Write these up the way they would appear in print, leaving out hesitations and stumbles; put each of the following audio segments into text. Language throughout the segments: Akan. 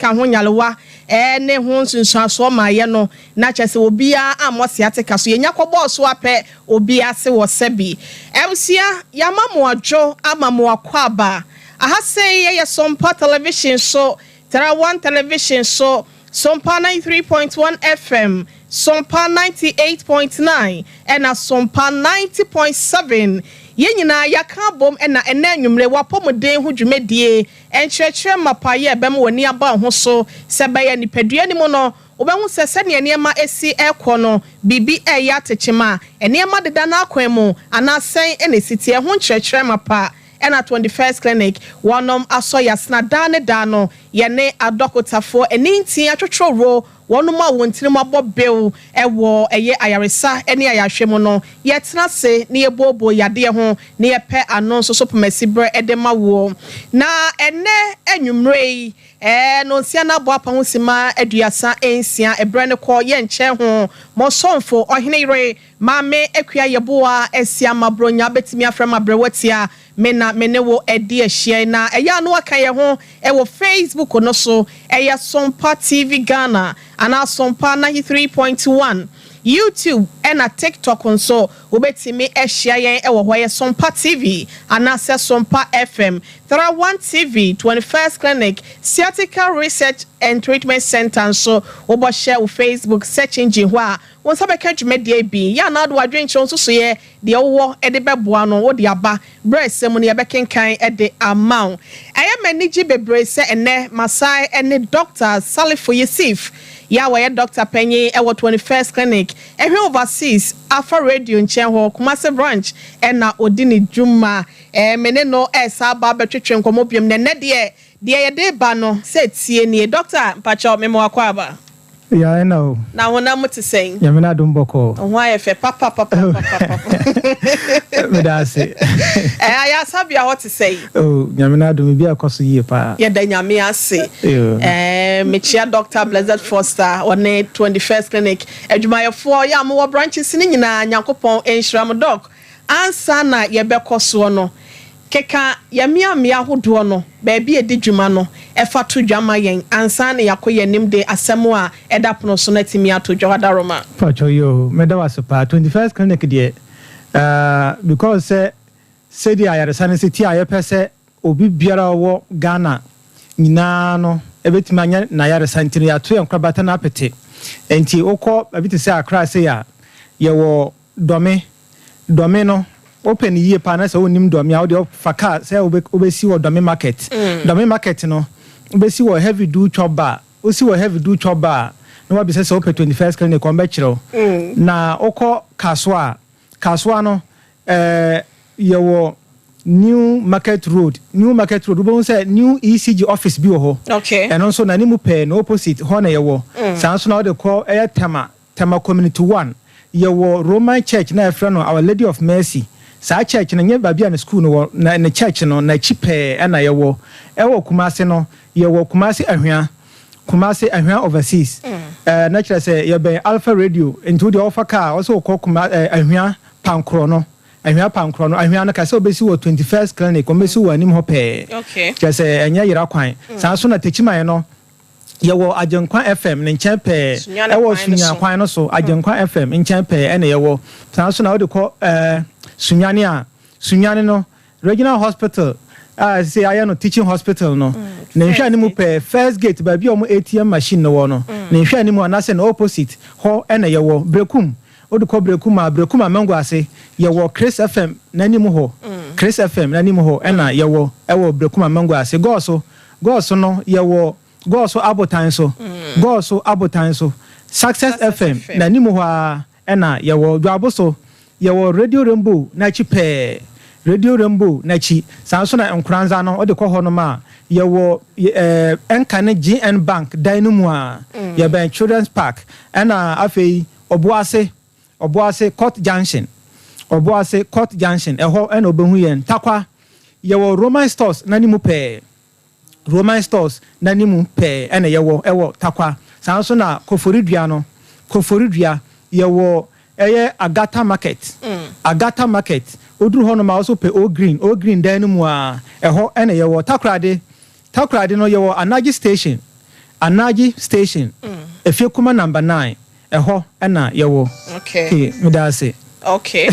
Ka ho nyarewa ne ho nsunsuansoɔ maayɛ no, na kyerɛ sɛ obiara ammɔ sciatica so. Yɛnya kɔbɔɔ so apɛ obiara se wɔ sɛbi. Abusua, yɛama mo adwo ama mo akwaaba. Aha sei yɛyɛ Sompa Television so, Tera One Television so, Sompa 93.1 FM, Sompa 98.9 ɛna Sompa 90.7. Yɛn nyinaa yɛaka abom ɛna ɛnɛ anwummere w'apɔmuden ho dwumadie, nkyerɛkyerɛ mapa yɛ ɛbɛma w'ani aba wo ho so sɛ ɛbɛyɛ nipadua no mu no, wobɛhu sɛ sɛnea nneɛma si rekɔ no, biribi reyɛ atekyem a, nneɛma deda n'akwan mu anaa sɛn na ɛsi teɛ ho nkyerɛkyerɛ mapa ɛna 21st Clinic wɔnom asɔ yɛasena daa ne daa no, yɛne adɔkotafoɔ ani ntin atwotworo wɔnom a wɔn tirim abɔ bew wɔ ɛyɛ ayaresa ne ayarehwɛ mu no, yɛtena ase na yɛbooboo yadeɛ ho na yɛpɛ ano nso so pomasi berɛ de ma woɔ. Na ɛnnɛ anwummerɛ yi, ɛɛ nonsia no abɔ apa ho sima 36, ɛberɛ no kɔ, yɛnkyɛ ho. Mo somfo, Ɔhene yere, Maame Akua Yeboah Asiamah Bronya, bɛtumi afrɛ me aberɛwatia. Me na me ne wo adi ahyia yi, na ɛyɛ a na waka yɛn ho wɔ Facebook no so, ɛyɛ Sompa TV Ghana anaa Sompa 93.1, YouTube ɛna TikTok nso wobɛtumi ahyia yɛn wɔ hɔ, ɛyɛ Sompa TV anaasɛ Sompa FM, Thra One TV, 21st Clinic, Sciatica Research and Treatment Center nso wobɔhyɛ wo Facebook search engine hɔ a, wo nsa bɛka dwumadie bi. Yɛ anaa wode w'adwenkyerɛ nsusuiɛ deɛ wowɔ de bɛboa no wode aba berɛ a ɛsɛ mu no yɛbɛkenkan de ama wo. Ɛyɛ me anigye bebree sɛ ɛnnɛ masan ne Dɔkta Salifu Yusuf yɛ a ɔyɛ dɔkta panyin wɔ 21st Clinic, Ɛhwɛ Overseas, Alpha Radio nkyɛn hɔ, Kumasi Branch na ɔdi ne dwuma. Me ne no resan aba abɛtwetwe nkɔmmɔ biom na ɛnnɛ deɛ, deɛ yɛde reba no sɛ tie nie. Dɔkta, mpakyɛw mema wo akwaaba. Ya ɛna o. Na honam mu te sɛn? Nyame n'adom bɔkɔɔ. Wo ho ayɛ fɛ papapapapapa. Meda ase. Ɛɛ ayaresabea hɔ te sɛn? Oh Nyame n'adom biribi akɔ so yie paa. Yɛda Nyame ase. Ɛɛ mekyia Doctor Blessed Foster ɔne 21st Clinic adwumayɛfoɔ yɛ a mowɔ branches no nyinaa Nyankopɔn nhyira mo. Doc ansa na yɛbɛkɔ soɔ no Keka yɛn mmeammea ahodoɔ no, baabi a ɛdi dwuma no, fa to dwa ma yɛn ansa na yɛakɔ yɛn anim de asɛm a ɛda pono so no atumi ato dwa. Wadaroma. Pacho yoo meda wo ase paa 21st clinic deɛ eh because sɛ sɛdeɛ ayaresa no si te a yɛpɛ sɛ obi biara a ɔwɔ Ghana nyinaa no ɛbɛtumi anya n'ayaresa nti no yɛato yɛn korabata no apete nti wokɔ baabi te sɛ Accra sei a yɛwɔ Dɔme Dɔme no, wopɛ no yie paa na sɛ wonnim Dɔme a, wodeɛ fa car sɛ wobɛsi wɔ Dɔme market. Dɔme market no, wobɛsi wɔ Heavy Do Chop Bar. Wosi wɔ Heavy Do Chop Bar a, na woabisa sɛ wopɛ 21st Clinic, wɔbɛkyerɛ wo. Na wokɔ Kasoa a, Kasoa no, eh, yɛwɔ New Market Road. New Market Road, wobɛhu sɛ New ECG office bi wɔ hɔ. Ɛno nso, n'anim pɛɛ, no opposite hɔ na yɛwɔ. Saa nso na wode kɔ ɛyɛ Tema, Tema Community One, yɛwɔ Roman church no a yɛfrɛ no Our Lady of Mercy. Saa church no, ɛnyɛ baabi a ne school no wɔ, na ne church no, n'akyi pɛɛ na yɛwɔ. Ɛwɔ Kumasi no, yɛwɔ Kumasi Ahwea, Kumasi Ahwea Overseas. Ɛɛ, na kyerɛ sɛ yɛbɛn Alpha Radio, nti wo deɛ wofa car a, wo sɛ wokɔ Kuma, ɛɛ, Ahwea Pankorɔ no, Ahwea Pankorɔ no, Ahwea no, ka sɛ wobɛsi wɔ 21st Clinic, wɔbɛsi wɔ anim hɔ pɛɛ. Kyerɛ sɛ ɛnyɛ yera kwan. Saa nso na Techiman no, Yɛwɔ Agyenkwa FM ne nkyɛn pɛɛ ɛwɔ Sunya kwan no so, Agyenkwa FM nkyɛn pɛɛ ɛna yɛwɔ. Saa nso na wode kɔ ɛɛ Sunyani a, Sunyani no Regional Hospital a sɛ yɛayɛ no Teaching Hospital no, ne nhwɛ anim pɛɛ, first gate baabi a wɔn ATM machine no wɔ no, ne nhwɛ anim anaasɛ ne opposite hɔ ɛna yɛwɔ. Berekum, wode kɔ Berekum a, Berekum Amango ase, yɛwɔ Chris FM n'anim hɔ, Chris FM n'anim hɔ ɛna yɛwɔ ɛwɔ Berekum Amango ase. Gɔɔso, Gɔɔso no yɛwɔ Gɔɔso abotan so, Gɔɔso abotan so, Success FM n'anim hɔ ara ɛna yɛwɔ Dwabo so, yɛwɔ Radio Rainbow n'akyi pɛɛ, Radio Rainbow n'akyi. Saa nso na Nkoranza no wode kɔ hɔnom a, yɛwɔ ɛɛ ɛnka ne GN Bank dan no mu a, yɛbɛn Children's Park. Ɛna afei Ɔboase, Ɔboase Court Junction, Ɔboase Court Junction, ɛhɔ ɛna wobɛhu yɛn. Tarkwa, yɛwɔ Roman Stores n'anim pɛɛ. Roman Stores n'anim pɛɛ na yɛwɔ wɔ Tarkwa. Saa nso na Koforidua no, Koforidua, yɛwɔ ɛyɛ Agata Market, Agata Market, woduru hɔnom a wo nso pɛ O Green, O Green dan no mu ara, ɛhɔ na yɛwɔ. Takoradi, Takoradi no yɛwɔ Anagye Station, Anaji Station, Efie Kuma number 9, ɛhɔ ɛna yɛwɔ. Okay, meda ase. Okay,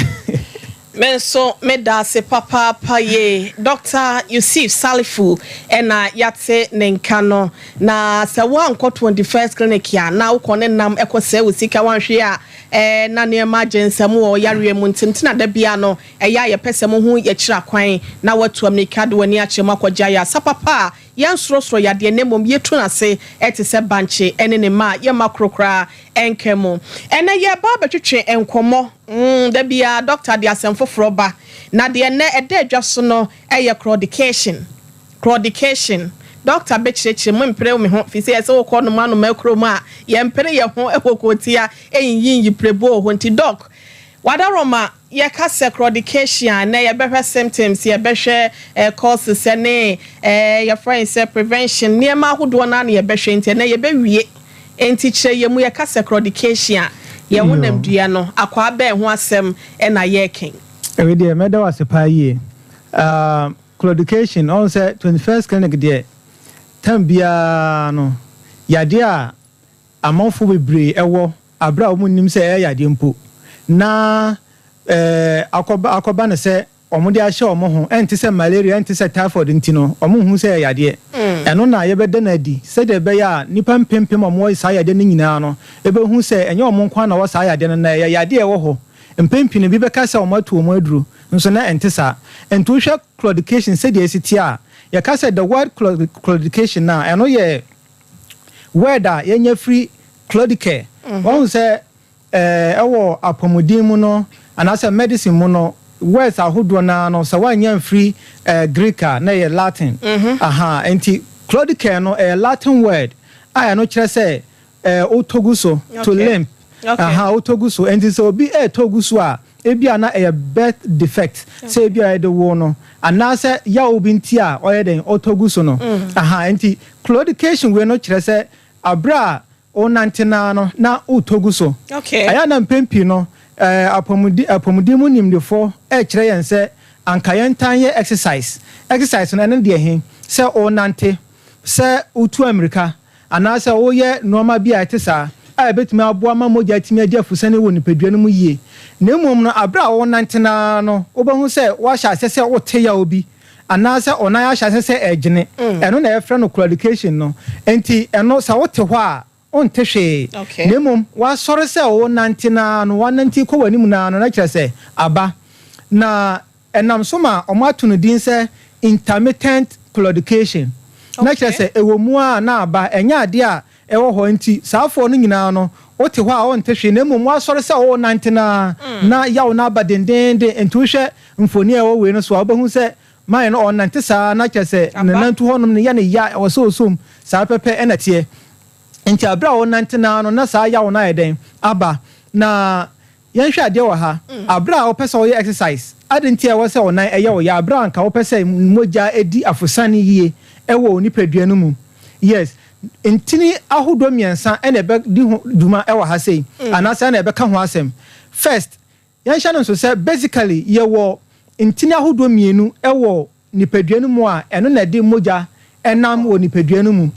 me nso meda ase papaapa yie. Dr Yusuf Salifu ɛna yɛate ne nka no. Na sɛ woankɔ 21st Clinic a, na wokɔ ne nam ɛkɔ sɛ wo sika wanhwɛ a, na nneɛma agye nsɛm wɔ yareɛ mu. Nti na da bia no ɛyɛ a yɛpɛ sɛ mo ho yɛkyerɛ akwan na watu amirika de w'ani akyerɛ mu akɔgye ayɛ asa papa a yɛnsorosoro yadeɛ, na mmom yɛtu n'ase ɛte sɛ bankye ɛne ne mma a yɛma korokora ɛnka mu. Ɛnɛ yɛba abɛtwetwe nkɔmmɔ. Da bia doctor de asɛm foforɔ ba, na deɛ nnɛ ɛda adwa so no ɛyɛ claudication. Claudication, doctor bɛkyerɛkyerɛ mu. Mpere me ho fi sɛ yɛsɛ wokɔ noma noma kurom a, yɛmpere yɛ ho ɛwɔ kootia ɛyiyi nyiprebo wɔ hɔ. Nti doc wadaroma, yɛka sɛ claudication a, nɛ yɛbɛhwɛ symptoms, yɛbɛhwɛ causes, ɛne yɛfrɛ sɛ prevention, nneɛma ahodoɔ no na yɛbɛhwɛ. Nti ɛnɛ yɛbɛwie, nti kyerɛ yɛ mu. Yɛka sɛ claudication a, yɛn ho nam dua no akwaa bɛn ho asɛm ɛna yɛreka? Ɛwɛ deɛ, mɛda wo ase paa yie. Claudication, ɔn sɛ 21st Clinic deɛ, tam biara no, yadeɛ a amanfo bebree ɛwɔ abere a wɔn nim sɛ ɛyɛ yadeɛ mpo na akɔba no sɛ wɔn de ahyɛ wɔn ho, ɛnte sɛ malaria, ɛnte sɛ typhoid, nti no wɔn hu sɛ ɛyɛ yadeɛ. Ɛno na yɛbɛda no adi sɛdeɛ ɛbɛyɛ a nipa mpempem a wɔwɔ saa yadeɛ no nyinaa no ɛbɛhu sɛ ɛnyɛ wɔn nko na wɔ saa yadeɛ no, na ɛyɛ yadeɛ ɛwɔ hɔ. Mpempem no bi bɛka sɛ wɔn atu wɔn aduro nso na ɛnte saa. Nti wohwɛ claudication sɛdeɛ esi tie a, yɛka sɛ the word claudication na ɛno yɛ word a yɛnya firi claudicare. Wɔn sɛ ɛwɔ apɔmuden mu no anaasɛ medicine mu no, words ahodoɔ naa no, sɛ woanya mfiri Greek a, na ɛyɛ Latin. Aha, nti claudicare no ɛyɛ Latin word a ɛno kyerɛ sɛ wotɔ gu so, to limp. Aha, wotɔ gu so. Nti sɛ obi ɛɛtɔ gu so a, ebi a na ɛyɛ birth defect, sɛ ebi a yɛde wo no anaasɛ yawo bi nti a ɔyɛ den ɔtɔ gu so no. Aha, nti claudication wei no kyerɛ sɛ abere a wonante naa no na wotɔ gu so. Ɛyɛ na mpɛn pii no, apɔmuden mu nimdefoɔ ɛkyerɛ yɛn sɛ anka yɛntan yɛ exercise. Exercise no, ɛno deɛ he sɛ wonante, sɛ wotu amirika anaasɛ woyɛ nneɛma bi a ɛte saa a ɛbɛtumi aboa ma mogya atumi adi afusane wɔ nipadua no mu yie. Na mmom no, abere a wonante naa no, wobɛhu sɛ woahyɛ aseɛ sɛ wote yaw bi anaasɛ ɔnan ahyɛ aseɛ sɛ ɛgyene. Ɛno na yɛfrɛ no claudication no. Nti ɛno sɛ wote hɔ a, wonte hwee. Na mmom wasɔre sɛ wonante naa no, wanante kɔ w'anim naa no, na kyerɛ sɛ aba. Na ɛnam so ma ɔmo ato no din sɛ intermittent claudication, na kyerɛ sɛ ɛwɔ mu a na aba, ɛnyɛ adeɛ a ɛwɔ hɔ. Nti saafoɔ no nyinaa no, wote hɔ a wonte hwee, na mmom wasɔre sɛ wonante naa na yaw no aba dendenden. Nti wohwɛ mfoni a ɛwɔ wei no so a, wobɛhu sɛ mayɛ no ɔnante saa na kyerɛ sɛ ne nantu hɔnom no yɛ ne ya, ɛwɔ sɛ osom saa pɛpɛ ɛna teɛ. Nti abere a wɔnante naa no na saa yaw no ayɛ dɛn aba. Na yɛnhwɛ adeɛ wɔ ha. Abere a wɔpɛ sɛ wɔyɛ exercise ade, nti a ɛwɔ sɛ ɔnan ɛyɛ wɔ yɛ abere a nka wɔpɛ sɛ mogya edi afosane yie ɛwɔ onipadua no mu. Yes, ntini ahodoɔ mmiɛnsa ɛna ɛbɛdi ho dwuma ɛwɔ ha sei anaasɛ ɛna ɛbɛka ho asɛm. First, yɛnhyɛ no nso sɛ basically yɛwɔ ntini ahodoɔ mmienu ɛwɔ nipadua no mu a ɛno na ɛde mogya ɛnam wɔ nipadua no mu.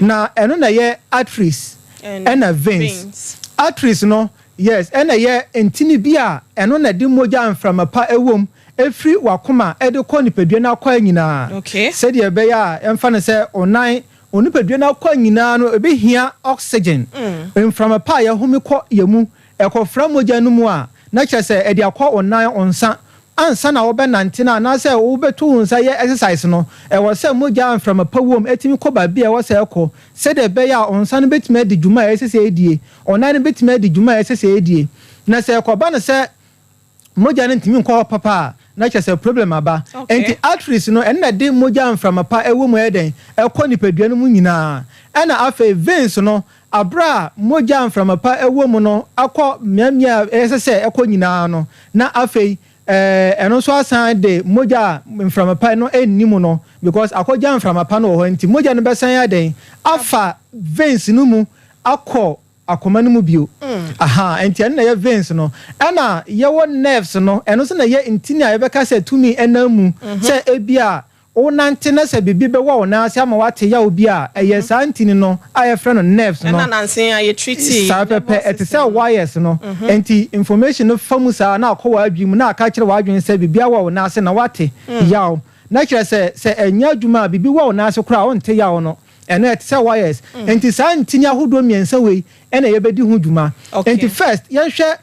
Na ɛno na ɛyɛ arteries ɛna veins. Arteries no, yes, ɛna ɛyɛ ntini bi a ɛno na ɛde mogya mframa pa ɛwɔ mu efiri wakoma ɛde kɔ nipadua no akɔ nyinaa. Sɛdeɛ ɛbɛyɛ a ɛmfa no sɛ ɔnan onipadua no akɔ nyinaa no ebɛhia oxygen, mframa pa a yɛhome kɔ yɛ mu, ɛkɔfra mogya no mu a, na kyerɛ sɛ ɛde akɔ ɔnan ɔnsa ansa na wɔbɛnante no anaasɛ wobɛto wo nsa yɛ exercise no. Ɛwɔ sɛ mogya mframa pa wom ɛtumi kɔ baabi a ɛwɔ sɛ ɛkɔ, sɛdeɛ ɛbɛyɛ a ɔnsa no bɛtumi adi dwuma a ɛsɛ sɛ ɛdie, ɔnan no bɛtumi adi dwuma a ɛsɛ sɛ ɛdie. Na sɛ ɛkɔba no sɛ mogya no ntumi nkɔ hɔ papa a, na kyerɛ sɛ problem aba. Nti arteries no, ɛno na de mogya mframa pa ɛwɔ mu ɛyɛ dɛn ɛkɔ nipadua no mu nyinaa. Ɛna afei veins no, abere a mogya mframa pa ɛwɔ mu no akɔ mmeammea a ɛsɛ sɛ ɛkɔ nyinaa no, na afei ɛno nso asan de mogya a mframa pa no ɛnni mu no, because akɔgya mframa pa no wɔ hɔ, nti mogya no bɛsan adɛn afa veins no mu akɔ akoma no mu bio. Aha, nti ɛno na ɛyɛ veins no. Ɛna yɛwɔ nerves no, ɛno nso na ɛyɛ ntini a yɛbɛka sɛ tumi ɛnam mu sɛ ebi a Wonante na sɛ biribi bɛwɔ wo nan ase ama woate yaw bi a, ɛyɛ saa ntini no a yɛfrɛ no nerves no. Ɛna nanse a yɛ treat Saa pɛpɛ, ɛte sɛ wires no. Enti information no fa mu saa na akɔ w'adwene mu na aka akyerɛ w'adwene sɛ biribi awɔ wo nan ase na woate yaw. Na kyerɛ sɛ, sɛ ɛnyɛ adwuma a, biribi wɔ wo nan ase koraa a, wonte yaw no. Ɛno ɛte sɛ wires. Enti saa ntini ahodoɔ mmiɛnsa wei na yɛbɛdi ho dwuma. Enti first, yɛnhwɛ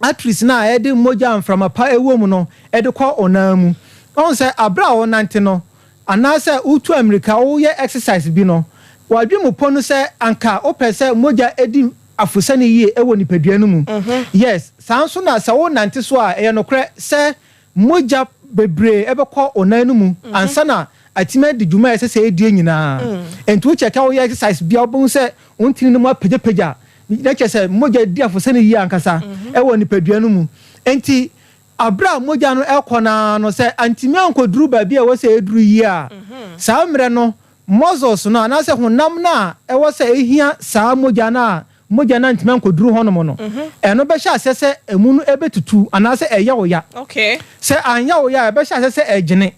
arteries no a ɛde mogya a mframa pa wɔ mu no de kɔ wo nan mu. Woahu sɛ bere a wonante no, anaasɛ wotu ammirika, woyɛ exercise bi no, w'adwene mu pɔ no sɛ anka wopɛ sɛ mogya di afosane yie wɔ nipadua no mu. Yes, saa nso na sɛ wonante so a, ɛyɛ nokorɛ sɛ mogya bebree bɛkɔ wo nan no mu ansa na atumi adi dwuma a ɛsɛ sɛ ɛdie nyinaa. Enti wo kyɛke a woyɛ exercise biara wobɛhu sɛ wo ntini no mu apagyapagya, na kyerɛ sɛ mogya di afosane yie ankasa wɔ nipadua no mu. Enti berɛ a mogya no rekɔ no ara no, sɛ antumi ankɔduru baabi a ɛwɔ sɛ ɛduru yie a, saa mmerɛ no muscles no anaasɛ honam no a ɛwɔ sɛ ɛhia saa mogya no a mogya no antumi ankɔduru hɔnom no, ɛno bɛhyɛ aseɛ sɛ ɛmu no bɛtutu anaasɛ ɛyɛ wo ya. Sɛ anyɛ wo ya a, ɛbɛhyɛ aseɛ sɛ ɛgyene.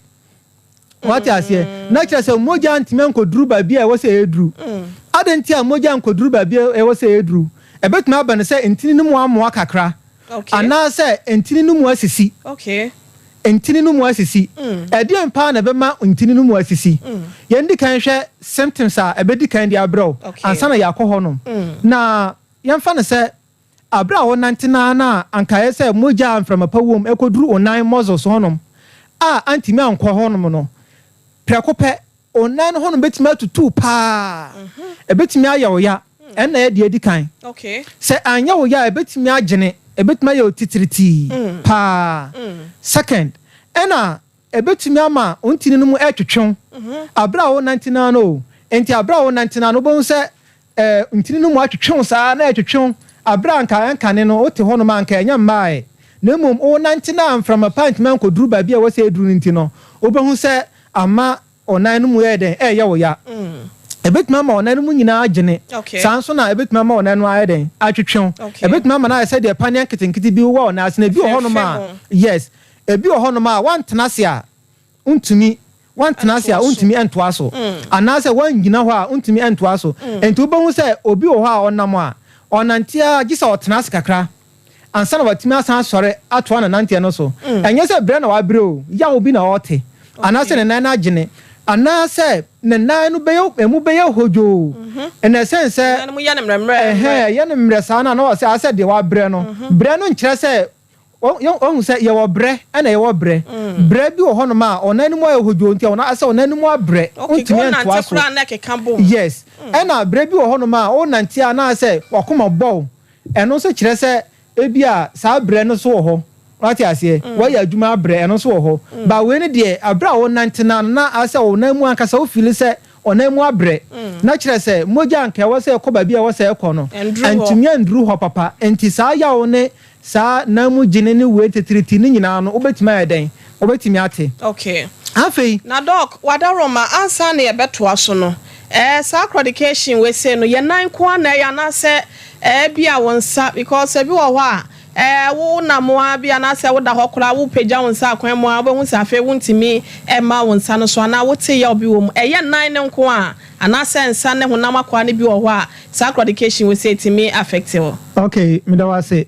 Wate aseɛ? Na kyerɛ sɛ mogya antumi ankɔduru baabi a ɛwɔ sɛ ɛduru. Adɛn nti a mogya ankɔduru baabi a ɛwɔ sɛ ɛduru? Ɛbɛtumi aba no sɛ ntini no mu amoa kakra, anaasɛ ntini no mu asisi. Ntini no mu asisi. Ɛdeɛn paa na ɛbɛma ntini no mu asisi? Yɛndi kan nhwɛ symptoms a ɛbɛdi kan de abrɛ wo ansa na yɛakɔ hɔnom. Na yɛmfa no sɛ bere a wonante no ara na anka ɛyɛ sɛ mogya a mframa pa wom kɔduru wo nan muscles hɔnom a antumi ankɔ hɔnom no, prɛko pɛ Wo nan no hɔnom bɛtumi atutu wo paa. Ɛbɛtumi ayɛ wo ya. Ɛno na ɛyɛ deɛ ɛdi kan. Sɛ anyɛ wo ya a, ɛbɛtumi agyene. Ɛbɛtumi ayɛ wo titiritii paa. Second, ɛna ɛbɛtumi ama wo ntini no mu retwetwe wo berɛ a worenante no ara no o. Enti berɛ a worenante no ara no, wobɛhu sɛ ntini no mu atwetwe wo saa na ɛtwetwe wo bere a anka ɛnkane no wote hɔnom a anka ɛnyɛ mmae, na mmom worenante no a mframa pa antumi ankɔduru baabi a ɛwɔ sɛ ɛduru no nti no, wobɛhu sɛ ama wo nan no mu yɛ dɛn? Ɛreyɛ wo ya. Ɛbɛtumi ama wo nan no mu nyinaa agyene. Saa nso na ɛbɛtumi ama wo nan no ayɛ dɛn? Atwetwe wo. Ɛbɛtumi ama no ayɛ sɛ deɛ paneɛ nketenkete bi wowɔ wo nan ase no. Ebi wɔ hɔnom a, yes, ebi wɔ hɔnom a woantena ase a, Wontumi, woantena ase a, wontumi ntoa so. Anaasɛ woannyina hɔ a, wontumi ntoa so. Enti wobɛhu sɛ obi wɔ hɔ a ɔnam a, ɔnante ara gye sɛ ɔtena ase kakra ansa na watumi asan asɔre atoa ne nanteɛ no so. Ɛnyɛ sɛ brɛ na wabrɛ o, yaw bi na ɔrete, anaasɛ ne nan no agyene, anaasɛ ne nan no bɛyɛ, emu bɛyɛ hodwoo. Ɛna ɛsɛn sɛ, ɛhɛn, ɛyɛ no mmerɛ saa no a, na wasɛ asɛ deɛ wabrɛ no. Brɛ no nkyerɛ sɛ Wahu sɛ yɛwɔ brɛ ɛna yɛwɔ brɛ. Brɛ bi wɔ hɔnom a ɔnan no mu ayɛ hodwoo nti ɔno asɛ ɔnan no mu abrɛ wontumi ntoa so. Yes. Ɛna brɛ bi wɔ hɔnom a wonante a na asɛ wakoma bɔ wo. Ɛno nso kyerɛ sɛ ebi a saa brɛ no nso wɔ hɔ. Wate aseɛ? Woayɛ adwuma abrɛ ɛno nso wɔ hɔ. But wei no deɛ abrɛ a wonante no na asɛ ɔnan mu ankasa wo feeli sɛ ɔnan mu abrɛ. Na kyerɛ sɛ mogya anka ɛwɔ sɛ ɛkɔ baabi a ɛwɔ sɛ ɛkɔ no antumi anduru hɔ papa. Nti saa yaw ne Saa nan mu gyene ne wei titiritii no nyinaa no, wobɛtumi ayɛ dɛn? Wobɛtumi ate. Okay. Afei. Na Doc, w'adaworoma, ansa na yɛbɛtoa so no, ɛɛ saa claudication wei sei no, yɛn nan nko ara na ɛyɛ anaasɛ ɛɛ bi a wo nsa, because ebi wɔ hɔ a, ɛɛ wo nam ara bi anaasɛ woda hɔ koraa wopagya wo nsa akwan mu ara wobɛhu sɛ afei wontumi mma wo nsa no so anaa wote yaw bi wɔ mu. Ɛyɛ nan no nko ara anaasɛ nsa ne honam akwaa no bi wɔ hɔ a saa claudication wei sei tumi affect wo? Ok, meda wo ase.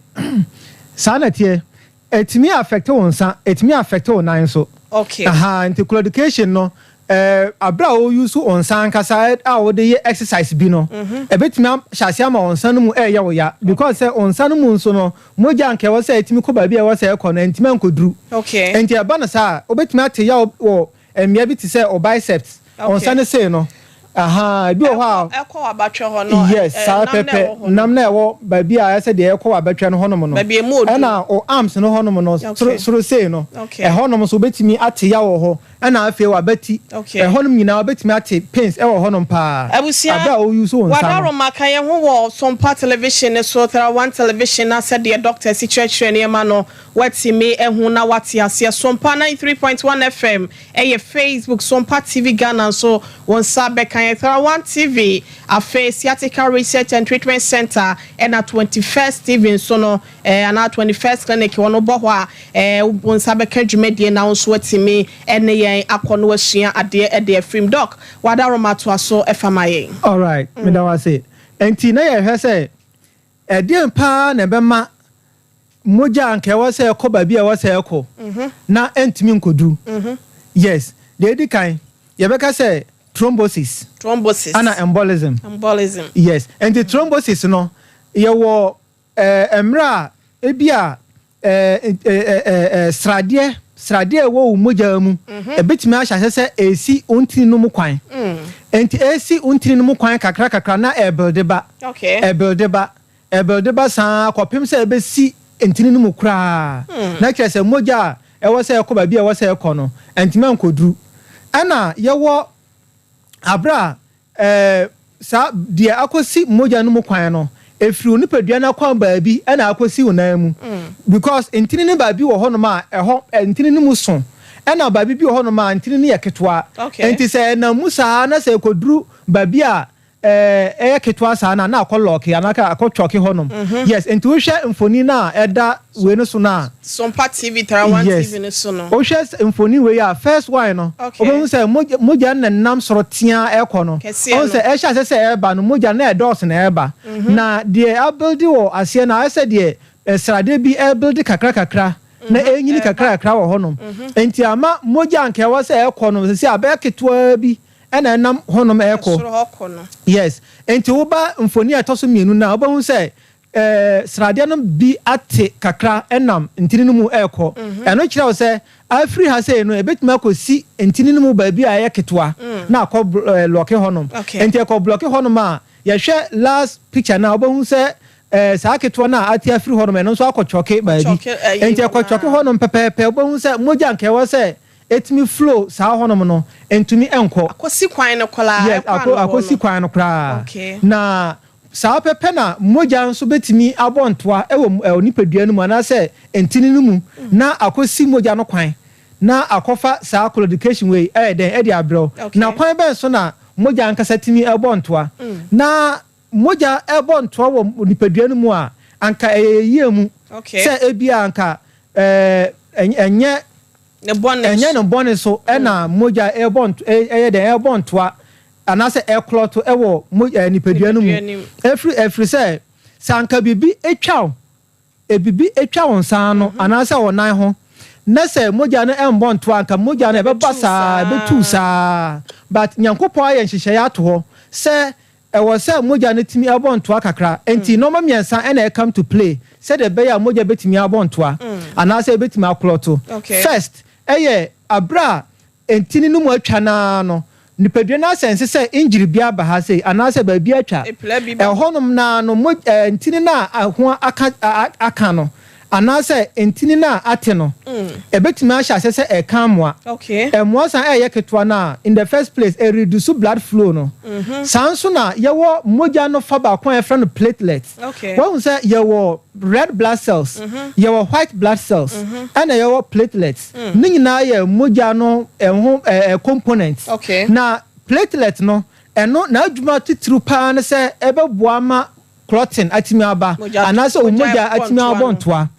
Saa na ɛteɛ. Ɛtumi affect wo nsa, ɛtumi affect wo nan nso. Ok. Ahaa, nti claudication no, eh, aberɛ a wo use wo nsa ankasa a wode yɛ exercise bi no, ɛbɛtumi ahyɛ aseɛ ama wo nsa no mu ɛreyɛ wo ya. Because sɛ wo nsa no mu nso no, mogya anka ɛwɔ sɛ ɛtumi kɔ baabi a ɛwɔ sɛ ɛkɔ no, ɛntumi ankɔduru. Ok. Nti ɛba no saa a, wobɛtumi ate yaw wɔ Mmea bi te sɛ o biceps, wɔn nsa no sei no, ahaa, ebi wɔ hɔ a. Ɛkɔ w'abatwɛ hɔ no. Yes, saa nam na ɛwɔ pɛpɛ, hɔ no. nam na ɛwɔ baabi a ɛsɛ deɛ ɛkɔ w'abatwɛ no hɔnom no. Baabi a emu odu. Ɛna o arms no hɔnom no, soro soro sei no, ɛhɔnom nso wobɛtumi ate yaw wɔ hɔ, ɛna afei w'abati, ɛhɔnom nyinaa wobɛtumi ate pains ɛwɔ hɔnom paa, Abusua, aberɛ a wo use wo nsa no. W'adaworoma ka yɛn ho wɔ Sompa Television no so, Thera One Television na sɛdeɛ Doctor si kyerɛkyerɛ nneɛma no, Woatumi ahu na woate aseɛ. Sompa 93.1 FM ɛyɛ Facebook, Sompa TV Ghana nso wo nsa bɛka. yɛn 1 TV, afei Sciatica Research and Treatment Center, ɛna 21st TV nso no, anaa 21st Clinic wɔn bɔ hɔ a, wo nsa bɛka dwumadie na wo nso atumi ɛne yɛn akɔ no asua adeɛ ɛde afirim. Doc, wadaroma atoa so ɛfa ma yɛn. Alright, meda wo ase. Nti na yɛhwɛ sɛ ɛdeɛn paa na ɛbɛma mogya a nka ɛwɔ sɛ ɛkɔ baabi a ɛwɔ sɛ ɛkɔ na ɛntumi nkɔduru. Yes, deɛ ɛdi kan, yɛbɛka sɛ thrombosis. Thrombosis. Ana embolism. Embolism. Yes, nti thrombosis no, yɛwɔ mmerɛ a ebi a sradeɛ a ɛwɔ wo mogya mu ebɛtumi ahyɛ ase sɛ esi wo ntini no mu kwan. Nti esi wo ntini no mu kwan kakra kakra na ɛbuild ba, ɛbuild ba, ɛbuild ba saa kɔpem sɛ ɛbɛsi ntini no mu koraa, na kyerɛ sɛ mogya a ɛwɔ sɛ ɛkɔ baabi a ɛwɔ sɛ ɛkɔ no ntumi nkɔduru. Ɛna yɛwɔ abere a saa deɛ akɔsi mogya no mu kwan no efiri wo nipadua no akwan baabi ɛna akɔsi wo nan mu, because ntini no baabi wɔ hɔnom a ɛhɔ ntini no mu so, ɛna baabi bi wɔ hɔnom a ntini no yɛ ketewa. Nti sɛ ɛnam mu saa na sɛ ɛkɔduru baabi a ɛyɛ ketewa saa na akɔ lock anaa akɔ choke hɔnom. Yes, nti wohwɛ mfoni no a ɛda wei no so no a, Sompa TV, Tara 1 TV no so no. Wohwɛ mfoni wei a, first one no, wobɛhu sɛ mogya no nenam soro tea ɛkɔ no. Kɛseɛ ɔhu no. Sɛ ɛhyɛ ase sɛ ɛreba no, mogya no na ɛdɔɔso na ɛreba, na deɛ abuild wɔ aseɛ no ayɛ sɛ deɛ sradeɛ bi ɛbuild kakra kakra na ɛnyini kakra kakra wɔ hɔnom. Nti ama mogya nka ɛwɔ sɛ ɛkɔ no sɛ abɛyɛ ketewa bi ɛna ɛnam hɔnom ɛkɔ. Soro hɔ kɔ no. Yes, nti woba mfoni a ɛtɔ so mmienu no a, wobɛhu sɛ sradeɛ no bi ate kakra ɛnam ntini no mu ɛrekɔ. Ɛno kyerɛ wo sɛ afiri ha sei no, ɛbɛtumi akɔsi ntini no mu baabi a ɛyɛ ketewa na akɔ block hɔnom. Nti ɛkɔ block hɔnom a, yɛhwɛ last picture no a, wobɛhu sɛ saa ketewa no a ate afiri hɔnom, ɛno nso akɔ choke baabi. Choke, ɛyi nti ɛkɔ choke hɔnom pɛpɛɛpɛ, wobɛhu sɛ mogya nka ɛwɔ sɛ ɛtumi flow saa hɔnom no ntumi ɛnkɔ. Akɔsi kwan no koraa. Yes. Ɛkɔ akɔ ano hɔ akɔsi no. Kwan no koraa. Na saa pɛpɛ na mogya nso bɛtumi abɔ ntoa ɛwɔ nipadua no mu anaasɛ ntini no mu na akɔsi mogya no kwan na akɔfa saa claudication wei ɛyɛ dɛn ɛde abrɛw. Na kwan bɛn so na mogya ankasa tumi ɛbɔ ntoa? Na mogya ɛbɔ ntoa wɔ nipadua no mu a, anka ɛyɛ yie mu sɛ ebi a anka ɛnyɛ ne bɔne. Ɛnyɛ ne bɔne so ɛna mogya ɛbɔ ɛyɛ dɛn ɛbɔ ntoa anaasɛ ɛclot ɛwɔ mo nipadua no mu. Nipadua no mu. Ɛfiri sɛ anka biribi atwa wo, ebibi atwa wo nsa ano anaasɛ wɔ nan ho na sɛ mogya no ɛmbɔ ntoa, anka mogya no ɛbɛba ɛbɛtu saa saa. Ɛbɛtu saa, but Nyankopɔn ayɛ nhyehyɛeɛ ato hɔ sɛ ɛwɔ sɛ mogya no tumi ɛbɔ ntoa kakra. Nti nneɛma mmiɛnsa ɛna ɛcome to play sɛdeɛ ɛbɛyɛ a mogya bɛtumi abɔ ntoa anaasɛ ɛbɛtumi aclot. First, ɛyɛ abere a ntini no mu atwa naa no, nipadua no asɛnse sɛ injury bi aba ha sei anaasɛ baabi atwa. Epila bi ba. Ɛhɔnom naa no mo ntini no a ho aka no anaasɛ ntini no a ate no, ɛbɛtumi ahyɛ ase sɛ ɛka mmoa. Ɛmmoa san ɛyɛ ketewa no a, in the first place, ɛreduce blood flow no. Saa nso na yɛwɔ mogya no fa baako a yɛfrɛ no platelet. Wɔn sɛ yɛwɔ red blood cells, yɛwɔ white blood cells, ɛna yɛwɔ platelets. Ne nyinaa yɛ mogya no ɛho components. Na platelet no, ɛno n'adwuma titiriw paa ne sɛ ɛbɛboa ma clotting atumi aba anaasɛ mogya ɛbɔ atumi ntoa abɔ no. Ntoa.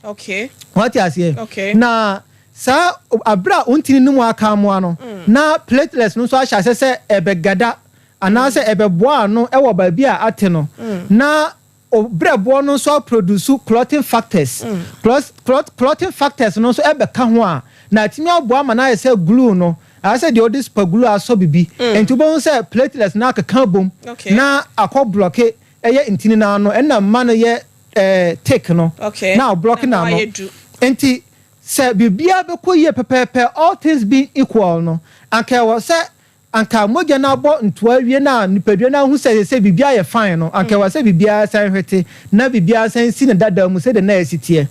Wɔte aseɛ? Okay. Na saa abere a ontini no mu aka amoa no na platelets no nso ahyɛ ase sɛ ɛbɛgada anaasɛ ɛbɛboa ano ɛwɔ baabi a ate no, na brɛboɔ no nso aproduce clotting factors. Clotting factors no nso ɛbɛka ho a na atumi aboa ama no ayɛ sɛ glue no, ayɛ sɛ deɛ ɔde super glue asɔ bibi. Nti wobɛhu sɛ platelets no akeka bom na akɔ block ɛyɛ ntini no ano, ɛna mma no yɛ thick no na ɔblock Na n'ano. wayɛ du. Nti sɛ biribiara bɛkɔ yie pɛpɛɛpɛ, all things being equal no, anka ɛwɔ sɛ anka mogya no abɔ ntoa awie na nipadua no ahu sɛ biribiara yɛ fine no, anka ɛwɔ sɛ biribiara san hwete na biribiara san si ne dada mu sɛdeɛ na ɛsi teɛ.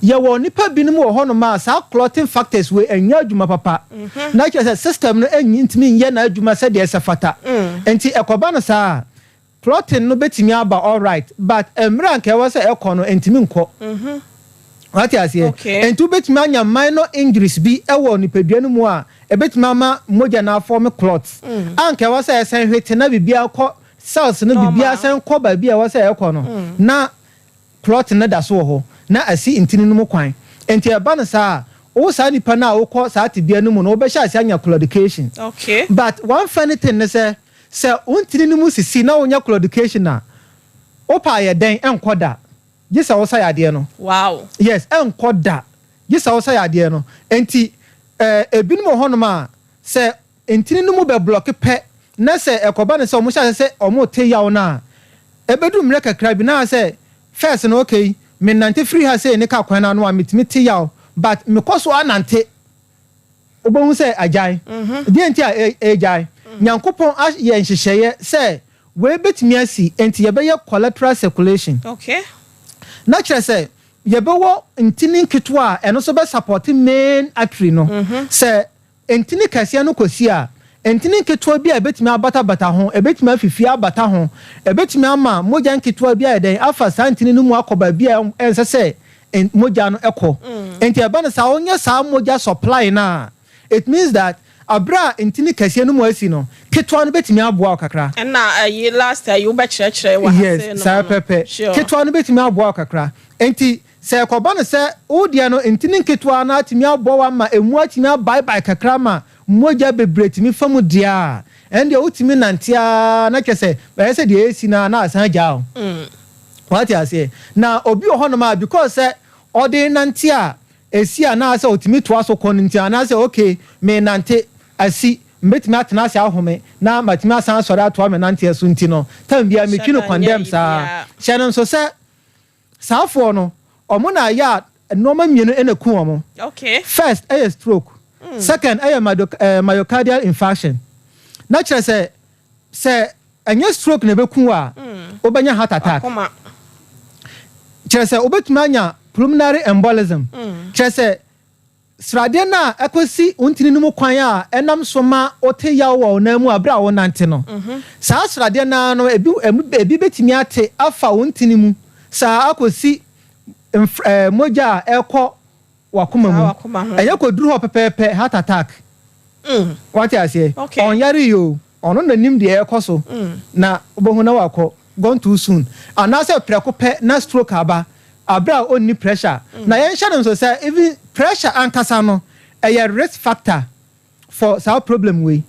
Yɛwɔ nipa binom wɔ hɔnom a saa clotting factors wei ɛnyɛ adwuma papa, na kyerɛ sɛ system no ɛnyi ntumi nyɛ n'adwuma sɛdeɛ ɛsɛ fata. Nti ɛkɔba no saa, clotting no bɛtumi aba alright, but mmerɛ a nka ɛwɔ sɛ ɛkɔ no, ntumi nkɔ. Wate aseɛ? Nti wobɛtumi anya minor injuries bi ɛwɔ nipadua no mu a Ɛbɛtumi ama mogya no aform clot. Anka ɛwɔ sɛ ɛsɛn hwete na biribiara kɔ, cells no biribiara sɛn kɔ baabi a ɛwɔ sɛ ɛkɔ no, na clot no da so wɔ hɔ na asi ntini no mu kwan. Nti ɛba no saa a, wo saa nipa no a wokɔ saa tebea no mu no, wobɛhyɛ ase anya claudication. But one funny thing ne sɛ wo ntini no mu sisi na wonya claudication a, wopa ayɛ dɛn, ɛnkɔ da gye sɛ wosa yadeɛ no. Yes, ɛnkɔ da gye sɛ wosa yadeɛ no. Nti ebinom wɔ hɔnom a, sɛ ntini no mu bɛ block pɛ na sɛ ɛkɔba ne sɛ ɔmo hyɛ ase sɛ ɔmo te yaw no a, ɛbɛdu mmerɛ kakra bi na sɛ first no, okay, menante firi ha sei ne ka kwan no ano a, metumi te yaw, but mekɔ so anante, wobɛhu sɛ agyae. Deɛ nti a ɛgyae, Nyankopɔn ayɛ nhyehyɛeɛ sɛ wei bɛtumi asi, nti yɛbɛyɛ collateral circulation. Na kyerɛ sɛ yɛbɛwɔ ntini nketewa a ɛno nso bɛ support main artery no. Sɛ ntini kɛseɛ no kɔsi a, ntini nketewa bi a ɛbɛtumi abatabata ho, ɛbɛtumi afifi abata ho, ɛbɛtumi ama mogya nketewa bi a yɛdɛn afa saa ntini no mu akɔ baabi a ɛnsɛ sɛ mogya no ɛkɔ. Nti ɛba no saa, wonyɛ saa mogya supply no a, it means that abere a ntini kɛseɛ no mu asi no, ketewa no bɛtumi aboa wo kakra. Ɛna ayi last ayi wobɛkyerɛkyerɛ wɔ ha. Yes, saa pɛpɛ. Ketewa no bɛtumi aboa wo kakra. Nti sɛ ɛkɔba no sɛ wodeɛ no ntini nketewa no atumi aboa wo ama emu atumi abaebae kakra ma mogya bebree tumi fa mu deɛ a, ɛn deɛ wotumi nante a, na kyerɛ sɛ ɛyɛ sɛ deɛ ɛsi no a na asan agyaa wo. Wate aseɛ? Na obi wɔ hɔnom a, because sɛ ɔde nante a esi anaasɛ otumi toa so kɔ no nti, anaasɛ okay, me nante asi, mbɛtumi atena ase ahome na matumi asan asɔre atoa me nanteɛ so, nti no time biara metwi no condemn saa. Hyɛ no nso sɛ saafoɔ no, ɔmo na ayɛ a nneɛma mmienu ɛna ku ɔmo. First ɛyɛ stroke, second ɛyɛ myocardial infarction. Na kyerɛ sɛ ɛnyɛ stroke na ɛbɛku a, wobɛnya heart attack. Kyerɛ sɛ wobɛtumi anya pulmonary embolism. Kyerɛ sɛ sradeɛ no a ɛkɔsi wo ntini no mu kwan a ɛnam so ma wote yaw wɔ wo nan mu a bere a wonante no, saa sradeɛ no no ebi bɛtumi ate afa wo ntini mu saa akɔsi mogya a ɛkɔ wakoma mu. Ɛyɛ kɔduru hɔ pɛpɛɛpɛ, heart attack. Wate aseɛ? Ɔnyare yi o, ɔno nanim deɛ ɛkɔ so na wobɛhu na wakɔ, gone too soon, anaasɛ prɛko pɛ na stroke aba abere a ɔnni pressure. Na yɛnhyɛ no nso sɛ even pressure ankasa no ɛyɛ risk factor for saa problem wei.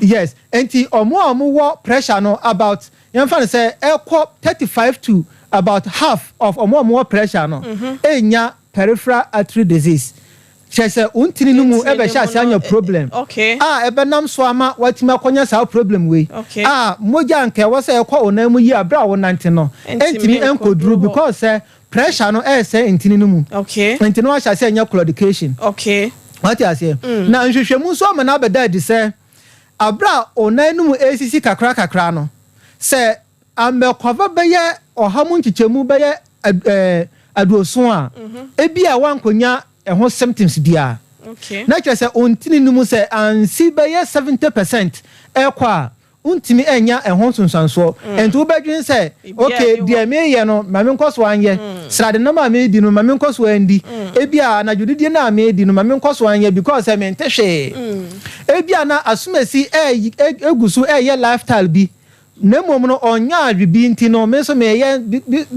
Yes, nti ɔmo a ɔmo wɔ pressure no, about yɛmfa no sɛ ɛkɔ 35 to about half of ɔmo a ɔmo wɔ pressure no ɛnya peripheral artery disease. Kyerɛ sɛ wo ntini no mu ɛbɛhyɛ ase anya problem a ɛbɛnam so ama watumi akɔnya saa problem wei a mogya nka ɛwɔ sɛ ɛkɔ wo nan mu yi a, bere a wonante no, ɛntumi ɛnkɔduru because sɛ pressure no ɛresɛ ntini no mu. Nti no wahyɛ ase anya claudication. Wate aseɛ? Na nhwehwɛmu nso ama no abɛda adi sɛ abere a wo nan no mu ɛresisi kakra kakra no, sɛ amɛkɔfa bɛyɛ 100 mu nkyekyɛmu bɛyɛ 70 a, ebi a wankɔnya ɛho symptoms biara, na kyerɛ sɛ ontini no mu sɛ ansi bɛyɛ 70% ɛkɔ a, ntumi ɛnya ɛho nsonsansoɔ. Nti wobɛdwen sɛ okay, deɛ meyɛ no, ma menkɔ so anyɛ, srade nam a medi no, ma menkɔ so andi, ebi a anadwo didie no a medi no, ma menkɔ so anyɛ because sɛ mente hwee. Ebi a na asomasi ɛɛ egu so ɛyɛ lifestyle bi, na mmom no ɔnya adwe bi, nti no me nso meyɛ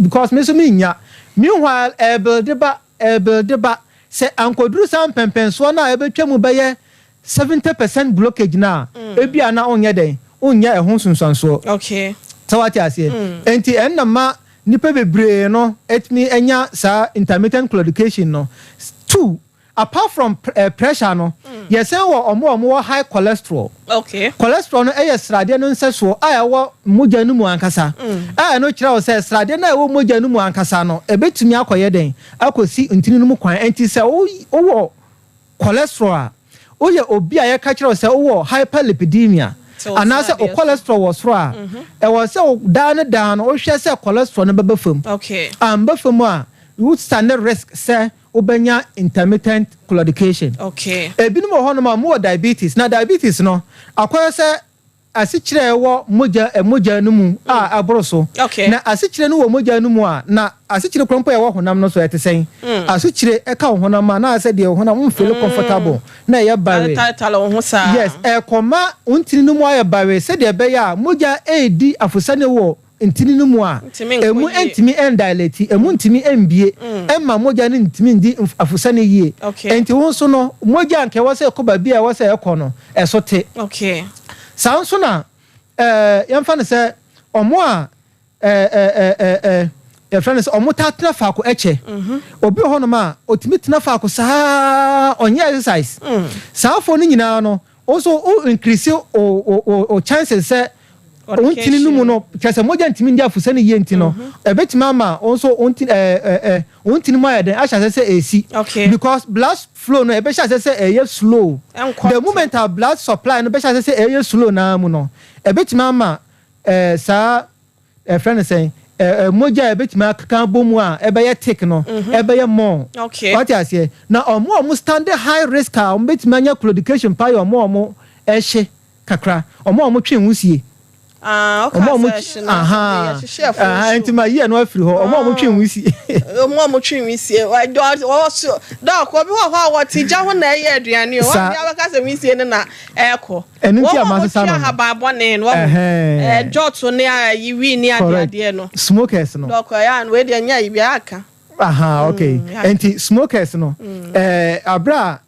because me nso menya. Meanwhile ɛɛbuild ba, ɛɛbuild ba sɛ ankoduru saa mpɛmpɛnsoɔ no a ɛbɛtwa mu bɛyɛ 70% blockage na ebi a na ɔnyɛ dɛn, ɔnyɛ ɛho nsonsansoɔ. Sɛ wate aseɛ? Nti ɛnna ma nipa bebree no etumi anya saa intermittent claudication no. Two, apart from pressure no, yɛsɛn wɔ ɔmo a ɔmo wɔ high cholesterol. Cholesterol no ɛyɛ sradeɛ no nsɛsoɔ a ɛwɔ mogya no mu ankasa, a ɛno kyerɛ wo sɛ sradeɛ no a ɛwɔ mogya no mu ankasa no ɛbɛtumi akɔyɛ dɛn, akɔsi ntini no mu kwan. Nti sɛ wowɔ cholesterol a, woyɛ obi a yɛka kyerɛ wo sɛ wowɔ hyperlipidemia anaasɛ o cholesterol wɔ soro a, ɛwɔ sɛ daa ne daa no wohwɛ sɛ cholesterol no bɛbɛ fam. Amba fam a, wo stand risk sɛ wobɛnya intermittent claudication. Ebinom wɔ hɔnom a wɔwɔ diabetes, na diabetes no akɔyɛ sɛ Asikyerɛ a ɛwɔ mogya mogya no mu a ɛboro so. Na asikyerɛ no wɔ mogya no mu a, na asikyerɛ koro mpo a ɛwɔ honam no so ɛte sɛn? Asikyerɛ ɛka wo honam a, na ayɛ sɛ deɛ wo honam wonfeeli comfortable, na ɛyɛ bare. Ɛtaretare wo ho saa. Yes, ɛrekɔma wo ntini no mu ayɛ bare sɛdeɛ ɛbɛyɛ a mogya redi afosane wɔ ntini no mu a, Ntumi nkɔ emu yie. ntumi ndilate, emu ntumi mbue, ɛmma mogya no ntumi ndi afosane yie. Enti wo nso no, mogya a anka ɛwɔ sɛ ɛkɔ baabi a ɛwɔ sɛ ɛkɔ no, ɛso te. Saa nso na ɛɛ yɛmfa no sɛ wɔn a ɛɛ ɛɛ ɛɛ yɛfrɛ no sɛ wɔn taa tena faako kyɛ. Obi wɔ hɔnom a otumi tena faako saa, ɔnyɛ exercise. Saa afɔ no nyinaa no, wo nso wo increase o chances sɛ wo ntini no mu no, kyerɛ sɛ mogya ntumi ndi afusɛ no yie, nti no ɛbɛtumi ama wo nso wo ntini ɛɛ ɛɛ wo ntini mu ayɛ den, ahyɛ ase sɛ esi because blood flow no ɛbɛhyɛ ase sɛ ɛyɛ slow. Ɛnkɔ. The moment a blood supply no bɛhyɛ ase sɛ ɛyɛ slow naa mu no, ɛbɛtumi ama saa ɛfrɛ no sɛn, ɛɛ mogya a ɛbɛtumi akeka bɔ mu a ɛbɛyɛ thick no ɛbɛyɛ more. Wate aseɛ? Na ɔmo a ɔmo stand high risk a ɔmo bɛtumi anya claudication pa yɛ ɔmo a ɔmo ɛhye kakra, ɔmo a ɔmo twe nwusie. Ah, ɔmo a ɔmo ɔka sɛ ɛhye no yɛhyehyɛ ɛfo nso. Nti ma yi ɛno afiri hɔ, ɔmo a ɔmo twe nwusie. Ɔmo a ɔmo twe nwisie, ɔwɔ so doc, obi wɔ hɔ a wɔte gya ho na ɛyɛ aduane o. Saa. Wɔn bi abɛka sɛ nwisie no na ɛɛkɔ. Ɛno nti wɔn a a masesa wɔtwe no no. ahaban bɔne no wɔn jɔto ne ayiwi ne adeadeɛ no. Smokers no. Doc, ɛyɛ a wei deɛ nyɛ ayi bi aka. Aha, okay. Yeah. Nti smokers no, abere a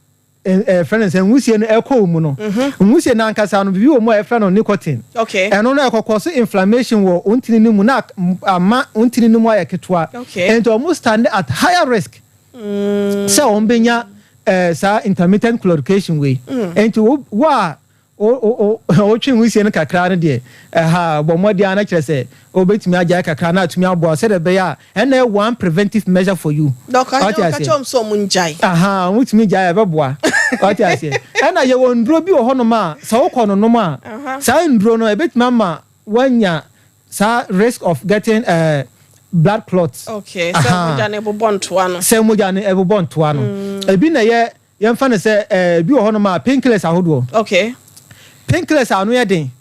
ɛfrɛ no sɛ nwusie no ɛkɔ wɔ mu no, nwusie no ankasa no, biribi wɔ mu a yɛfrɛ no nicotine. Ɛno no ɛkɔkɔ so inflammation wɔ wo ntini no mu na ama wo ntini no mu ayɛ ketewa. Nti ɔmo stand at higher risk sɛ wɔn bɛnya saa intermittent claudication wei. Nti wo a wotwe nwusie no kakra no deɛ, ɛha bɔ mmɔden a na kyerɛ sɛ wobɛtumi agyae kakra na atumi aboa sɛdeɛ ɛbɛyɛ a ɛna ɛyɛ one preventive measure for you. Doc, Wate ɔka aseɛ? kyerɛ wɔn sɛ ɔmo ngyae. Aha, wotumi gyae a ɛbɛboa, wate aseɛ? Ɛna yɛwɔ nduro bi wɔ hɔnom a sɛ wokɔ no nom a, saa nduro no ɛbɛtumi ama woanya saa risk of getting blood clots. Okay, sɛ mogya no bobɔ ntoa no. Sɛ mogya no ɛbobɔ ntoa no, ebi na ɛyɛ, yɛmfa no sɛ ebi wɔ hɔnom a painkillers ahodoɔ, painkillers a ano yɛ den,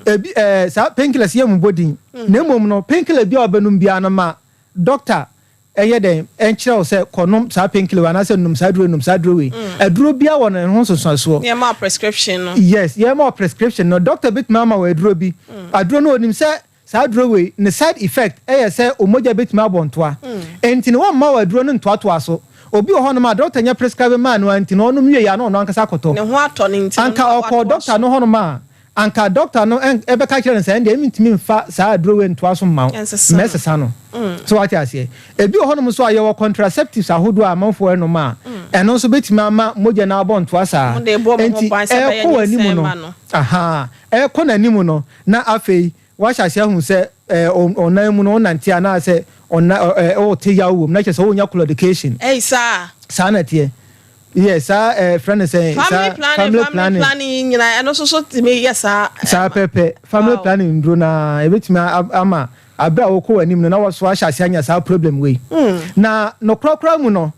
ebi saa painkillers yɛ mu bɔ din, na mmom no painkiller bi a ɔbɛnum biara no, ma doctor ɛyɛ dɛn ɛnkyerɛ wo sɛ kɔnom saa painkiller wei anaasɛ nom saa duro, nom saa duro wei. Aduro biara wɔ ne ho nsonsansoɔ. Nneɛma prescription no. Yes, yɛma wɔ prescription no, doctor bɛtumi ama wɔ aduro bi. Aduro no, onim sɛ saa aduro wei ne side effect ɛyɛ sɛ omogya bɛtumi abɔ ntoa, nti no wɔmma wɔ aduro no ntoatoa so. Obi wɔ hɔnom a doctor nyɛ prescribe maa no a, nti no ɔnom wie yɛ a na ɔno ankasa akɔtɔ. Ne ho atɔ ne nti no Anka na ɔkɔ watoa doctor so. no hɔnom a, anka doctor no ɛbɛka kyerɛ no sɛ ɛndeɛ mentumi mfa saa aduro wei ntoa so mma wo. Ɛnsesa no. Mɛsesa no so, wate aseɛ? Ebi wɔ hɔnom nso a yɛwɔ contraceptives ahodoɔ a amanfoɔ ɛnom a ɛno nso bɛtumi ama mogya no abɔ ntoa saa. Mo de bɔ mo ho Nti ban sɛ ɛbɛyɛ ɛkɔ w'anim nyinsɛn no ma no. Aha, ɛkɔ n'anim no na afei wahyɛ aseɛ ahu sɛ ɔnan mu no ɔnante anaasɛ ɔna ɔte yaw wɔ mu na kyerɛ sɛ ɔnya claudication. Ɛyi saa. Saa na teɛ yɛ saa frɛ no sɛ family saa planning, family planning yi nyinaa, ɛno nso so tumi yɛ saa. Saa pɛpɛ, family planning nduro na ebetumi ama abere a wɔkɔ w'anim no na wɔso ahyɛ ase anya saa problem wei. Na nɔkorakora mu no,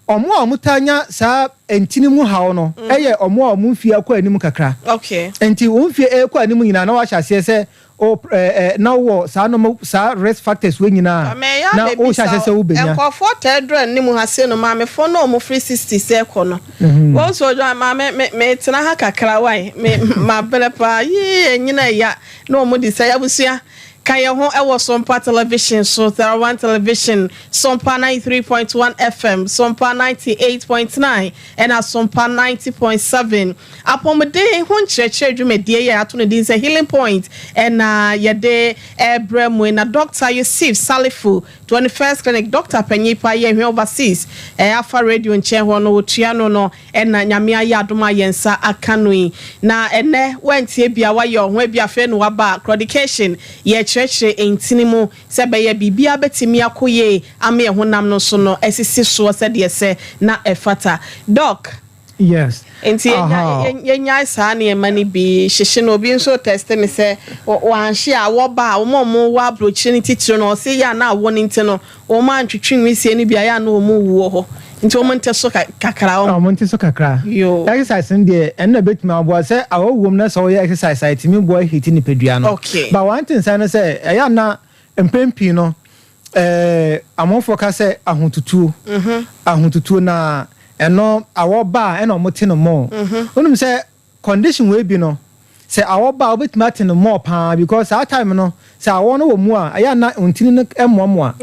ɔmo a ɔmo taa nya saa ntini mu haw no ɛyɛ ɔmo a ɔmo mfie akɔ anim kakra. Nti wɔn mfie ɛkɔ anim nyinaa na wɔahyɛ aseɛ sɛ o ɛɛ ɛ na wɔ saa nɔɔma, saa risk factors wei nyinaa Mɛ na yɛ wɔhyɛ aseɛ sɛ wobɛnya. Nkɔfoɔ taa duru anim ha se no, maamefoɔ no a wɔn firi 60 sɛ kɔ no, wɔn nso ɔdwa maame me tena ha kakra wae, me ma brɛ paa yee, enyina ɛya na wɔn de sɛ abusua ka yɛn ho ɛwɔ Sompa Television so, 1 Television, Sompa 93.1 FM, Sompa 98.9 ɛna Sompa 90.7. Apɔmuden ho nkyerɛkyerɛ dwumadie yɛ ato no din sɛ Healing Point, ɛna yɛde ɛbrɛ mu na Dr Yusuf Salifu, 21st Clinic doctor panyin pa yɛ hwɛ overseas afa radio nkyɛn hɔ no, wɔtua no, ɛna Nyame ayɛ adom a yɛn nsa aka no yi. Na ɛnɛ wantie bia wayɛ ɔho ebi, afei no waba claudication, yɛkyerɛkyerɛ ntini mu sɛ bɛyɛ biribiara bɛtumi akɔ yie ama yɛn honam no so no ɛsisi soɔ sɛdeɛ sɛ na ɛfata, doc. Yes. Nti yɛnyae saa nneɛma no bi hyehye no. Obi nso test me sɛ wanhye a wɔba a wɔn a wɔwɔ aburokyire no titiri no, ɔse yɛ a na awɔ no nti no wɔn antwitwi nwisie no bi a yɛ a na wɔn wu wɔ hɔ. Nti wɔn nte so kakra. Wɔn nte so kakra. Yo. Exercise no deɛ, ɛno na ebetumi aboa sɛ awɔ wom na sɛ wɔyɛ exercise a, etumi boa heat nipadua no. But one thing sɛ no sɛ ɛyɛ ana mpɛn pii no, amanfoɔ ka sɛ ahotutuo. Ahotutuo na ɛno awɔ ba a, ɛna wɔn te no more. Wonim sɛ condition wei bi no, sɛ awɔ ba a, wobɛtumi ate no more paa, because saa time no, sɛ awɔ no wɔ mu a, ɛyɛ ana ntini no mmoamoa.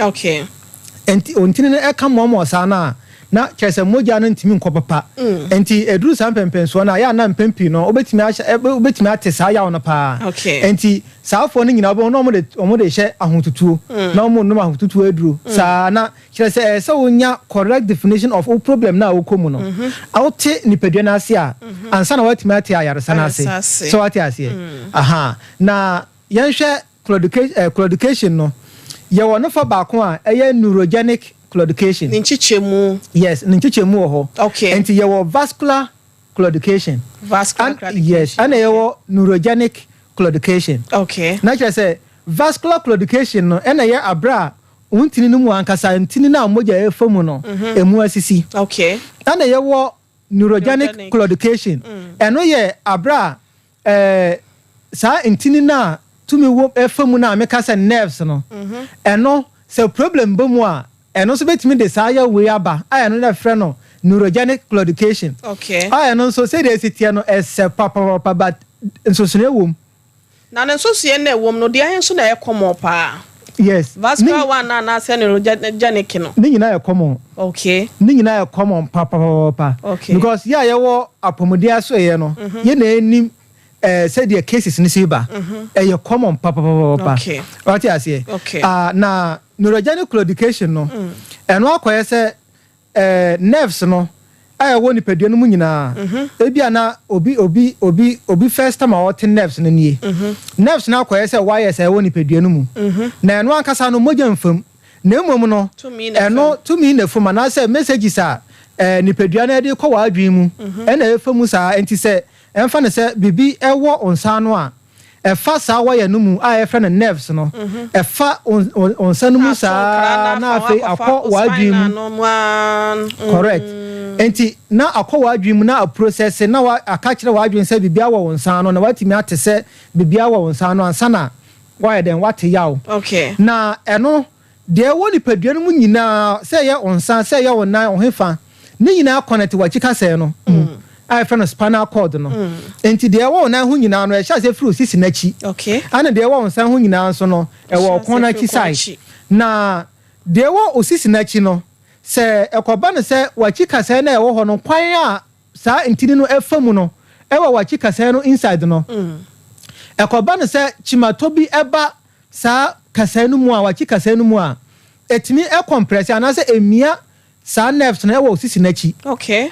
Nti ntini no ɛka mmoamoa saa no a, na kyerɛ sɛ mogya no ntumi nkɔ papa. Nti ɛduru saa mpɛmpɛnsoɔ no a, ɛyɛ ana mpɛn pii no, wobɛtumi ahyɛ, wobɛtumi ate saa yaw no paa. Nti saa afoɔ no nyinaa, wobɛhu na wɔde hyɛ ahotutuo na wɔn nom ahotutuo aduro saa, na kyerɛ sɛ ɛyɛ sɛ wonya correct definition of wo problem na a wokɔ mu no, wote nipadua no ase a, ansa na woatumi ate ayaresa no ase. Ayaresa ase. Sɛ woate aseɛ. Aha, na yɛnhwɛ claudication no, yɛwɔ no fa baako a ɛyɛ neurogenic claudication. Ne nkyekyɛmu. Yes, ne nkyekyɛmu wɔ hɔ. Nti yɛwɔ vascular claudication. Vascular claudication. Yes, ɛna yɛwɔ neurogenic claudication. Na kyerɛ sɛ vascular claudication no, ɛna yɛ abere a wo ntini no mu ankasa, ntini no a mogya ɛfa mu no, emu asisi. Ɛna yɛwɔ neurogenic Neurogenic. claudication. Ɛno yɛ abere a saa ntini no a tumi wɔ ɛfa mu no a meka sɛ nerves no, ɛno sɛ problem bɛ mu a, ɛno nso bɛtumi de saa yɛ wei aba a, ɛno na ɛfrɛ no neurogenic claudication. A ɛno nso, sɛdeɛ ɛsi teɛ no, ɛsɛ papapapa, but nsonsonoeɛ wɔ mu. Na ne nsosoɛ no a ɛwɔ mu no deɛ, ɛhe nso na ɛyɛ common paa? Vascular one na anaasɛ neurogenic no? Ne nyinaa yɛ common. Ne nyinaa yɛ common papapapa. Because yɛ a yɛwɔ apɔmuden asoɛyɛ no, yɛ na anim sɛdeɛ cases no si ba, ɛyɛ common papapapa. Wate aseɛ? Okay. Ah, na neurogenic claudication no, ɛno akɔyɛ sɛ nerves no a ɛwɔ nipadua no mu nyinaa, ebi a na obi first time a ɔte nerves no nie. Nerves no akɔyɛ sɛ wires a ɛwɔ nipadua no mu, na ɛno ankasa no, mogya mfam, na mmom no Tumi na ɛno tumi na fam anaasɛ messages a nipadua no de kɔ w'adwene mu ɛna ɛfa mu saa. Nti sɛ ɛmfa no sɛ biribi ɛwɔ wo nsa ano a, ɛfa saa wire no mu a yɛfrɛ no nerves no, ɛfa wo nsa no mu saa na afei akɔ w'adwene mu. Correct. Nti na akɔ w'adwene mu na aprocess na wa aka kyerɛ w'adwene sɛ biribi awɔ wo nsa ano, na watumi ate sɛ biribi awɔ wo nsa ano ansa na wayɛ dɛn, wate yaw. Na ɛno deɛ, ɛwɔ nipadua no mu nyinaa, sɛ ɛyɛ wo nsa, sɛ ɛyɛ wo nan, wo hefa ne nyinaa connect w'akyi kasɛɛ no mu a yɛfrɛ no spinal cord no. Nti deɛ ɛwɔ wo nan ho nyinaa no, ɛhyɛ aseɛ firi wo sisi n'akyi. Ɛna deɛ ɛwɔ wo nsa ho nyinaa nso no, ɛwɔ Ɛhyɛ ɔkɔn aseɛ n'akyi firi kɔn side. akyi. Na deɛ ɛwɔ wo sisi n'akyi no, sɛ ɛkɔba no sɛ w'akyi kasɛɛ no a ɛwɔ hɔ no, kwan a saa ntini no ɛfa mu no ɛwɔ w'akyi kasɛɛ no inside no, ɛkɔba no sɛ kyimatɔ bi ɛba saa kasɛɛ no mu a, w'akyi kasɛɛ no mu a, ɛtumi ɛcompress anaasɛ ɛmia saa nerves no ɛwɔ wo sisi n'akyi.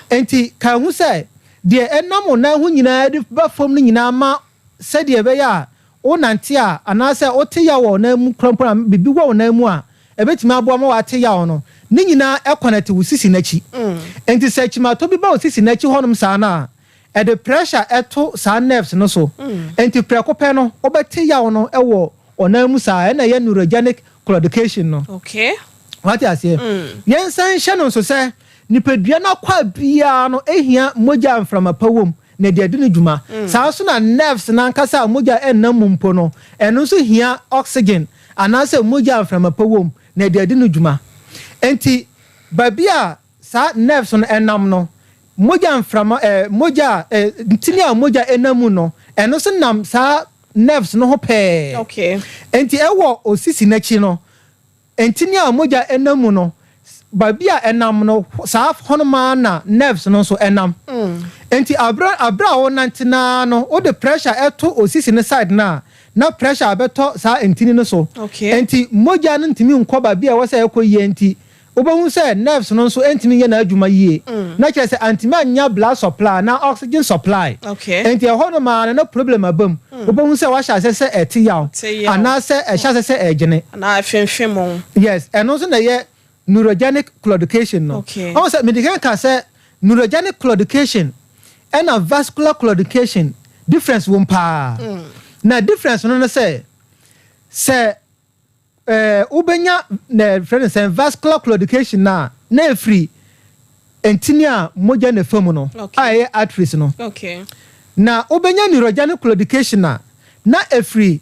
Nti ka ho sɛ deɛ ɛnam wo nan ho nyinaa de ba fam no nyinaa ma sɛdeɛ ɛbɛyɛ a wonante a, anaasɛ wote yaw wɔ wo nan mu korankora a, biribi wɔ wo nan mu a ɛbɛtumi aboa ma wate yaw no, ne nyinaa ɛconnect wo sisi n'akyi. Nti sɛ kyimatɔ bi ba wo sisi n'akyi hɔnom saa no a, ɛde pressure ɛto saa nerves no so. Nti prɛko pɛ no, wobɛte yaw no ɛwɔ ɔnan mu saa. Ɛna ɛyɛ neurogenic claudication no. Wate aseɛ? Yɛnsan nhyɛ no nso sɛ nipadua no akɔ a biara no ehia mogya a mframa pa wɔ mu na ɛde adi ne dwuma. Saa nso na nerves n'ankasa a mogya ɛnnam mu mpo no, ɛno nso hia oxygen anaasɛ mogya a mframa pa wɔ mu na ɛde adi ne dwuma. Nti baabi a saa nerves no ɛnam no, mogya mframa mogya a ntini a mogya ɛnam mu no, ɛno nso nam saa nerves no ho pɛɛ. Nti ɛwɔ osisi n'akyi no, ntini a mogya ɛnam mu no, baabi a ɛnam no saa hɔnom ara na nerves no nso ɛnam. Nti abere a wɔnante naa no, wode pressure ɛto osisi ne side na na pressure abɛtɔ saa ntini no so. Nti mogya no ntumi nkɔ baabi a ɛwɔ sɛ ɛkɔ yie, nti wobɛhu sɛ nerves no nso ntumi nyɛ n'adwuma yie, na kyerɛ sɛ antumi anya blood supply na oxygen supply. Nti ɛhɔ nom ara no na problem aba mu. Wobɛhu sɛ wahyɛ ase sɛ ɛte yaw Te yaw. anaasɛ ɛhyɛ ase sɛ ɛgyene. Anaa ɛfemfem o. Yes, ɛno nso na ɛyɛ neurogenic claudication no. Ɔn sɛ mede kan ka sɛ neurogenic claudication ɛna vascular claudication, difference wɔ mu paa. Na difference no ne sɛ wobɛnya na frɛ no sɛ vascular claudication na efiri Ntini a mogya na ɛfa mu no, a ɛyɛ arteries no. Na wobɛnya neurogenic claudication a, na ɛfiri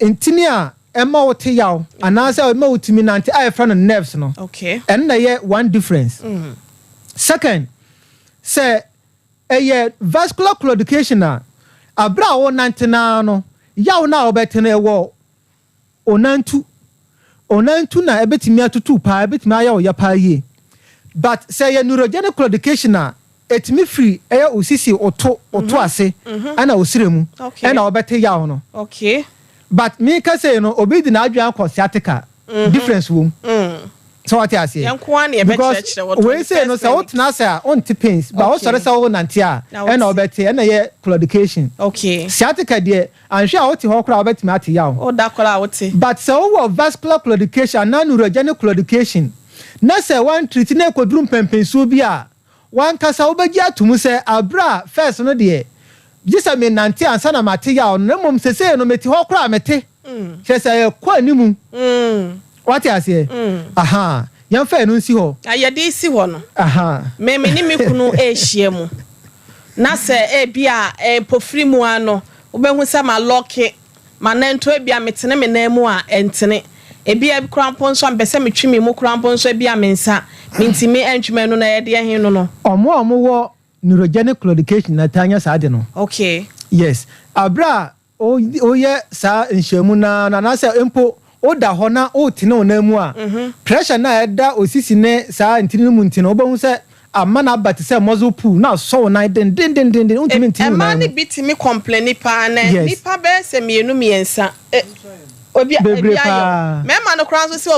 ntini a ɛma wote yaw anaasɛ ɛma wotumi nante a yɛfrɛ no nerves no. Ɛno na ɛyɛ one difference. Second, sɛ ɛyɛ vascular claudication a, abere a wonante naa no, yaw no a wobɛte no ɛwɔ onantu. Onantu na ɛbɛtumi atutu paa, ɛbɛtumi ayɛ wo ya paa yie. But sɛ ɛyɛ neurogenic claudication a, ɛtumi firi ɛyɛ osisi, oto ase ɛna osire mu ɛna wɔbɛte yaw no. But mi ka sɛ no, obi di n'adwene akɔ sciatica, difference wɔ mu. Sɛ wɔte aseɛ? Yɛn nko ara na because yɛbɛkyerɛkyerɛ wɔ wei sɛ no, sɛ wotena ase a, wonte pains, but wosɔre sɛ wo nante a, Na ɛna wote. wɔbɛte. Ɛna ɛyɛ claudication. Sciatica deɛ, anhwɛ a, wote hɔ koraa, wobɛtumi ate yaw. Woda koraa a, wote. But sɛ wowɔ vascular claudication anaa neurogenic claudication na sɛ woantreat na ɛkɔduru mpɛmpɛnsuo bi a, wankasa wobɛgye ato mu sɛ aberɛ a first no deɛ, gye sɛ menante ansa na mate yaw no, na mmom sesei no, mete hɔ koraa mete. Kyerɛ sɛ ɛkɔ animu. Wate aseɛ? Aha, yɛmfa ɛno nsi hɔ. Na yɛde si hɔ no, me ne me kunu ɛrehyia mu na sɛ ebi a mpofiri mu a no, wobɛhu sɛ ma lɔke ma nanto, ebi a metene me nan mu a ɛntene, ebi a koraa mpo nso a mepɛ sɛ metwe me mu koraa mpo nso, ebi a me nsa mentumi ɛntwe m'anu na yɛde ɛhe no. Ɔmo a ɔmo wɔ neurogenic claudication na taa nya saa de no. Yes, abere a woyɛ saa nhyiamu naa no, anaasɛ mpo woda hɔ na wotene wo nan mu a, pressure na ɛda osisi ne saa ntini no mu nti no, wobɛhu sɛ ama no aba te sɛ muscle pull na asɔ wo nan dendendendenden, wontumi ntene wo Mmaa nan no mu. bi tumi complain paa na nipa bɛyɛ sɛ mmienu mmiɛnsa obi Bebree ebi ayɛ paa. mmarima no koraa nso sɛ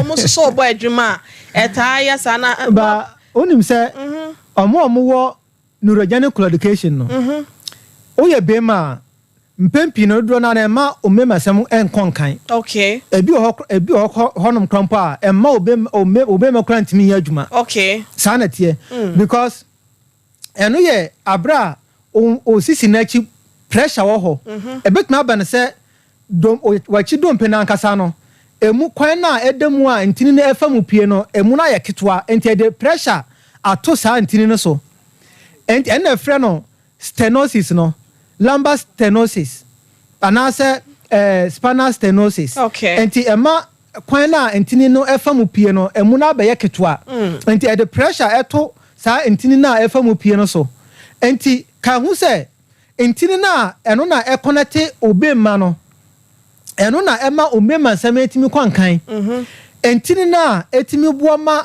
ɔmo soso ɔbɔ adwuma a ɛtaa yɛ saa na. Ba wonim sɛ ɔmo a ɔmo wɔ neurogenic claudication no, woyɛ bɛrima a, mpɛn pii no, dodoɔ no ara ɛma omemansɛm nkɔ nkan. Ebi wɔ hɔ hɔnom koraa mpo a ɛma obɛrima koraa ntumi nyɛ adwuma. Saa na teɛ, because ɛno yɛ abere a osisi n'akyi pressure wɔ hɔ. Ebetumi aba no sɛ dom wakyi dompe n'ankasa no emu kwan na ɛda mu a ntini no ɛfa mu pie no, emu no ayɛ ketewa, nti ɛde pressure ato saa ntini no so, nti ɛna ɛfrɛ no stenosis no, lumbar stenosis anaasɛ spinal stenosis. Nti ɛma kwan na ntini no ɛfa mu pie no, emu no abɛyɛ ketewa, nti ɛde pressure ɛto saa ntini no a ɛfa mu pie no so. Nti ka ho sɛ ntini no a ɛno na ɛconnect obema no, ɛno na ɛma omema nsɛm etimi kɔ nkan. Ntini no a etimi boa ma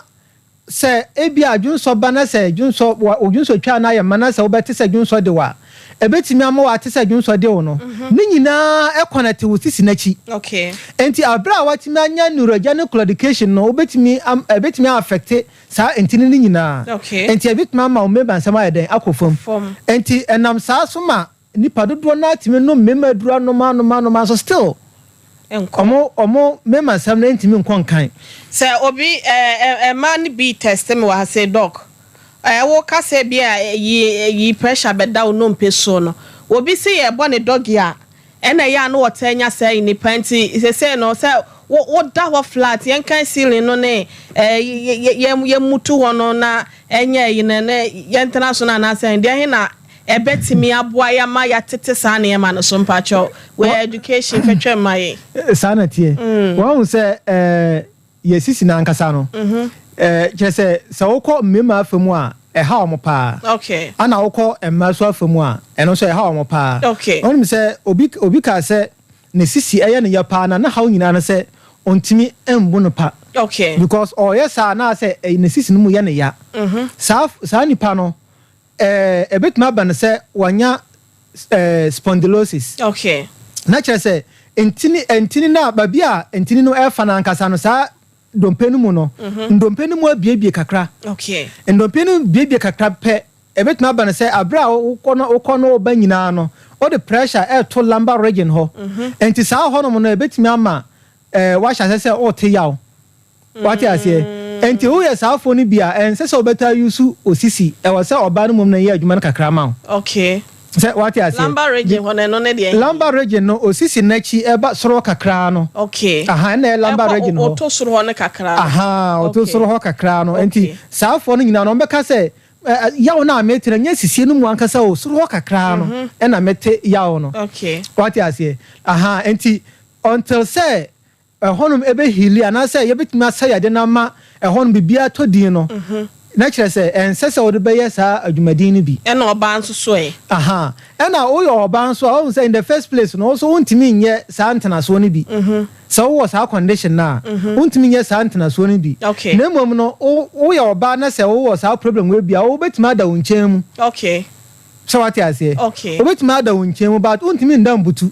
sɛ ebi a dwonsɔ ba na sɛ dwonsɔ wa odwonsɔ twa na ayɛ ma na sɛ wobɛte sɛ dwonsɔ de wa, ebetumi ama wate sɛ dwonsɔ de wo no, ne nyinaa ɛconnect wo sisi n'akyi. Nti abere a watumi anya neurogenic claudication no, wobɛtumi am ɛbɛtumi affect saa ntini no nyinaa. Nti ebitumi ama omema nsɛm ayɛ dɛn akɔ fam. Fam. Nti ɛnam saa so ma nipa dodoɔ naa tumi nom mmarima aduru anom anom anom nso still Nkɔ. Ɔmo mmarima nsɛm no ntumi nkɔ nkan. Sɛ obi ɛɛ ɛ mmaa no bi test mi wɔ ha sɛ, "Doc, wo kasa bi a yi pressure bɛda wo nnompe so no," obi si yɛ bɔ ne doggy a, ɛna ɛyɛ a no wɔtɛ nya saa yi nipa. Nti sese no sɛ wo woda hɔ flat, yɛn kan ceiling no ne ɛɛ yɛ yɛ mutu hɔ no na ɛnyɛ yi no ne yɛn tena so no, anaasɛ deɛ he na ɛbɛtumi aboa yɛ ama yɛatete saa nneɛma no so? Mpakyɛw, wɔ education fɛtwɛ mma yɛ. Saa na teɛ. Wɔn sɛ yɛsisi n'ankasa no, kyerɛ sɛ sɛ wokɔ mmarima afa mu a, ɛha wɔn paa. Ana wokɔ mmaa so afa mu a, ɛno nso ɛha wɔn paa. Wɔn sɛ obi kaa sɛ ne sisi ɛyɛ ne yɛ paa na ne haw nyinaa no sɛ ɔntumi mbu no pa. Because ɔyɛ saa na sɛ ne sisi no mu yɛ ne ya. Saa nipa no, ɛbɛtumi aba no sɛ wanya spondylosis. Na kyerɛ sɛ ntini na baabi a ntini no ɛfa n'ankasa no, saa dompe no mu no, ndompe no mu abiebie kakra. Ndompe no biebie kakra pɛ, ɛbɛtumi aba no sɛ abere a wokɔ no woba nyinaa no, wode pressure ɛɛto lumbar region hɔ. Nti saa hɔnom no ɛbɛtumi ama wahyɛ ase sɛ ɔɔte yaw. Wate aseɛ? Nti woyɛ saa afo no bi a, ɛnsɛ sɛ wobɛta use osisi. Ɛwɔ sɛ ɔbaa no mmom no yɛ adwuma no kakra ma wo. Sɛ wate aseɛ. Lumbar region hɔ no, ɛno ne deɛ? Lumbar region no, osisi n'akyi ɛba soro kakra no. Aha, ɛna ɛyɛ lumbar region hɔ. Ɔto soro hɔ no kakra. Aha, ɔto soro hɔ kakra no. Nti saa afoɔ no nyinaa no, wɔbɛka sɛ yaw no a mete no, nyɛ sisie no mu ankasa o, soro hɔ kakra no ɛna mete yaw no. Wate aseɛ? Aha, nti until sɛ ɛhɔnom ɛbɛ heal anaasɛ yɛbɛtumi asa yadeɛ no ama ɛhɔnom biribiara tɔ din no, na kyerɛ sɛ ɛnsɛ sɛ wode bɛyɛ saa adwumadin no bi. Ɛna ɔbaa nso so ɛ? Aha, ɛna woyɛ ɔbaa nso a, wohu sɛ in the first place no, wo nso wontumi nyɛ saa ntenasoɔ no bi. Sɛ wowɔ saa condition no a, wontumi nyɛ saa ntenasoɔ no bi. Na mmom no, woyɛ ɔbaa na sɛ wowɔ saa problem wei bi a, wobɛtumi ada wo nkyɛn mu. Sɛ wate aseɛ? Wobɛtumi ada wo nkyɛn mu, but wontumi nda mbutu.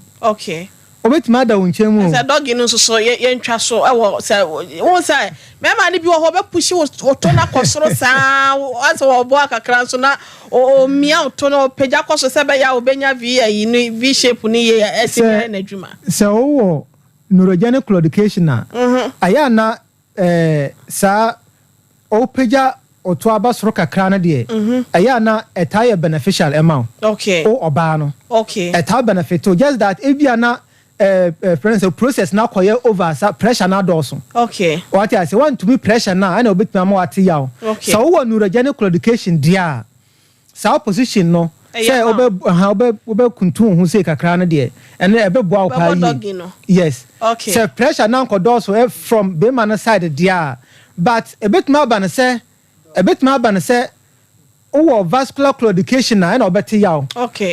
Wobɛtumi ada wo nkyɛn mu o. Sɛ doggy no nso so, yɛntwa so ɛwɔ sɛ wohu sɛ mmarima no bi wɔ hɔ, ɔbɛpush wo to no akɔ soro saa, asɛ wɔboa kakra nso na ɔmia wo to no, ɔpagya kɔ so sɛ ɛbɛyɛ a wobɛnya V ayi no, V shape no yie ɛtumi ayɛ n'adwuma. Sɛ wowɔ neurogenic claudication a, ɛyɛ a na saa ɔpagya ɔto aba soro kakra no deɛ, ɛyɛ a na ɛtaa yɛ beneficial ɛma wo. Wo ɔbaa no. Ɛtaa benefit wo, just that ebia na friend sɛ process na akɔyɛ over sa, pressure na adɔɔso. Wate ase, wantumi pressure na ɛna obetumi ama wate yaw. Sɛ wowɔ neurogenic claudication deɛ a, saa position no sɛ wobɛ ha wobɛ kuntun ho sei kakra no deɛ, ɛno ɛbɛboa wo paa yie. Yes. Sɛ pressure na nkɔdɔɔso from bɛrima no side deɛ a, but ebetumi aba no sɛ wowɔ vascular claudication na ɛna ɔbɛte yaw.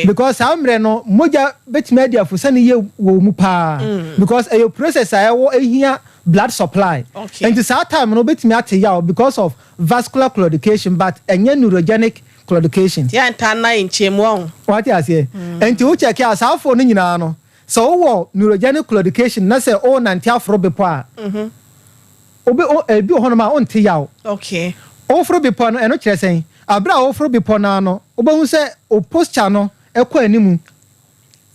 Because saa mmerɛ no, mogya bɛtumi adi afosane yie wɔ mu paa. Because ɛyɛ process a ɛwɔ ehia blood supply. Nti saa time no, wobɛtumi ate yaw because of vascular claudication, but ɛnyɛ neurogenic claudication. Yɛn nta nna yɛn nkyɛn mu ɔn. Wate aseɛ? Nti wo check a, saa afɔ no nyinaa no, sɛ wowɔ neurogenic claudication na sɛ ɔnante aforo bepɔ a, obi o ebi wɔ hɔnom a ɔnte yaw. Woforo bepɔ no, ɛno kyerɛ sɛn? Abere a woforo bepɔ no ano, wobɛhu sɛ o posture no ɛkɔ anim.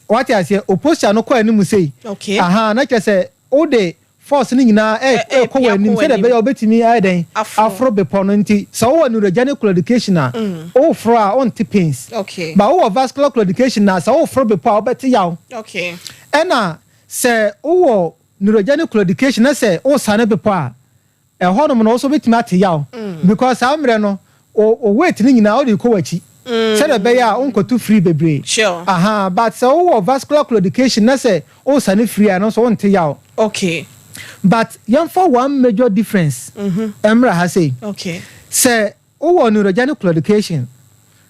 Wate aseɛ? O posture no kɔ anim sei. Aha, na kyerɛ sɛ wode force no nyinaa ɛkɔ wɔ anim sɛdeɛ ɛbɛyɛ a wobɛtumi ayɛ dɛn? Aforo bepɔ no. Nti sɛ wowɔ neurogenic claudication a, woforo a, wonte pains. But wowɔ vascular claudication a, sɛ woforo bepɔ a, wobɛte yaw. Ɛna sɛ wowɔ neurogenic claudication na sɛ wosane bepɔ a, ɛhɔnom no wo nso wobɛtumi ate yaw. Because saa mmerɛ no, o weight no nyinaa wode kɔ w'akyi sɛdeɛ ɛbɛyɛ a wonkɔto firi bebree. Aha, but sɛ wowɔ vascular claudication na sɛ wosane firi a, ɛno nso wonte yaw. But yɛmfa one major difference mmra ha sei. Sɛ wowɔ neurogenic claudication,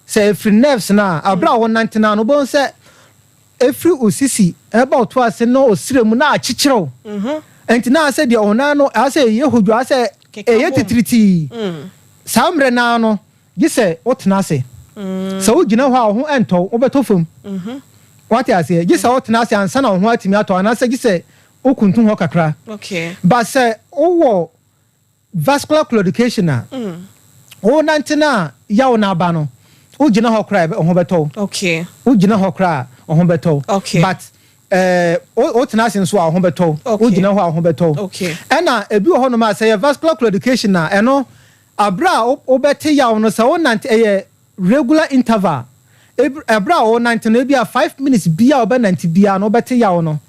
sɛ ɛfiri nerves no a, abere a wonante no a no, wobɛhu sɛ ɛfiri wo sisi ɛba wo to ase na ɔsrɛ mu na akyekyere wo. Nti na asɛ deɛ ɔnan no asɛ ɛyɛ hodwo, asɛ ɛyɛ titiritii. Saa mmerɛ naa no, gye sɛ wotena ase. Sɛ wogyina hɔ a, wo ho ɛntɔ, wobɛtɔ fam. Wate aseɛ? Gye sɛ wotena ase ansa na wo ho atumi atɔ, anaasɛ gye sɛ wokuntun hɔ kakra. But sɛ wowɔ vascular claudication a, wonante no a, yaw no aba no, wogyina hɔ koraa, wo ho bɛtɔ wo. Wogyina hɔ koraa, wo ho bɛtɔ wo. But wotena ase nso a, wo ho bɛtɔ wo. Wogyina hɔ a, wo ho bɛtɔ wo. Ɛna ebi wɔ hɔnom a, sɛ yɛ vascular claudication a, ɛno abere a wobɛte yaw no, sɛ wonante, ɛyɛ regular interval. Ɛberɛ a wonante no, ebi a 5 minutes bia a wobɛnante bia no, wobɛte yaw no.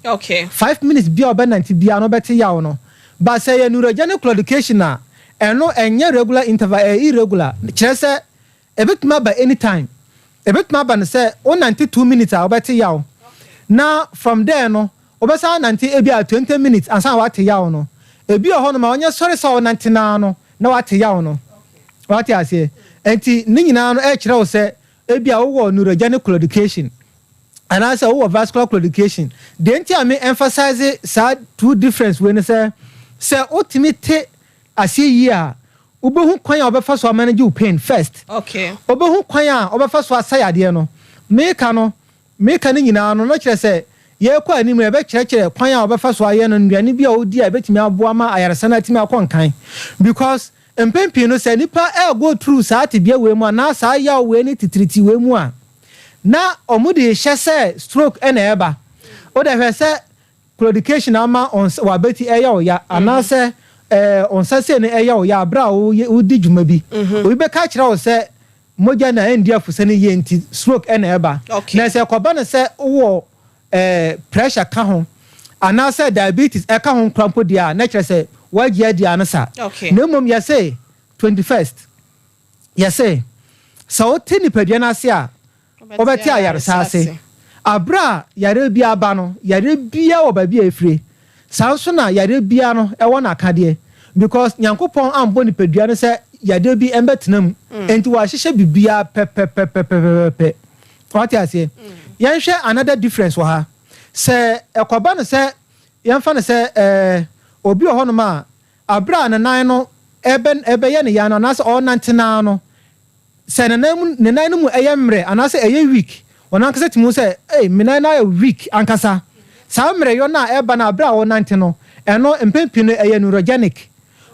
5 minutes bia a wobɛnante bia no, wobɛte yaw no. But sɛ yɛ neurogenic claudication a, ɛno ɛnyɛ regular interval, ɛyɛ irregular. Kyerɛ sɛ ebɛtumi aba anytime. Ebɛtumi aba no sɛ wonante 2 minutes a, wobɛte yaw. Na from there no, wobɛsan nante ebi a 20 minutes ansa na wate yaw no. Ebi wɔ hɔnom a, ɔnyɛ sɔre sɛ ɔnante naa no na wate yaw no. Wate aseɛ? Nti ne nyinaa no ɛkyerɛ wo sɛ ebi a wowɔ neurogenic claudication anaasɛ wowɔ vascular claudication. Deɛ nti a me emphasize saa two difference wei no sɛ wotumi te aseɛ yie a, wobɛhu kwan a wobɛfa so amanage wo pain first. Wobɛhu kwan a wobɛfa so asa yadeɛ no. Meka no nyinaa no, na kyerɛ sɛ yɛrekɔ anim no, yɛbɛkyerɛkyerɛ kwan a wobɛfa so ayɛ no, nnuane bi a wodi a ɛbɛtumi aboa ma ayaresa no atumi akɔ nkan, because mpɛn pii no, sɛ nipa ɛɛgo through saa tebea wei mu anaa saa yaw wei ne titiriti wei mu a, na ɔmo de hyɛ sɛ stroke ɛna ɛba. Wode hwɛ sɛ claudication ama wabɛti ɛyɛ wo ya anaasɛ ɔnsa sei no ɛyɛ wo ya abere a wodi dwuma bi, obi bɛka kyerɛ wo sɛ Mogya na ɛndi afusɛ no yie nti stroke ɛna ɛba. Okay. Na sɛ ɛkɔba no sɛ wowɔ pressure ka ho anaasɛ diabetes ɛka ho nkora mpo deɛ a, na kyerɛ sɛ woagye adi ano sa. Okay. Na mmom yɛse 21st, yɛse sɛ wote nipadua no ase a, wobɛte ayaresa ase. Aberɛ a yareɛ bi aba no, yareɛ biara wɔ baabi a ɛfire. Saa nso na yareɛ biara no ɛwɔ n'akadeɛ, because Nyankopɔn ambɔ nipadua no sɛ yadeɛ bi ɛmbɛtena mu. Enti wahyehyɛ biribiara pɛpɛpɛpɛpɛpɛ. Wate aseɛ? Yɛnhwɛ another difference wɔ ha. Sɛ ɛkɔba no sɛ yɛmfa no sɛ obi wɔ hɔnom a, aberɛ a ne nan no ɛbɛyɛ ne ya no anaasɛ ɔrenante naa no, sɛ ne nan no mu ɛyɛ mmerɛ anaasɛ ɛyɛ weak, ɔno ankasa tumi hu sɛ, ei, me nan no ayɛ weak ankasa. Saa mmerɛyɔ no a ɛba no aberɛ a ɔrenante no, ɛno mpɛn pii no ɛyɛ neurogenic.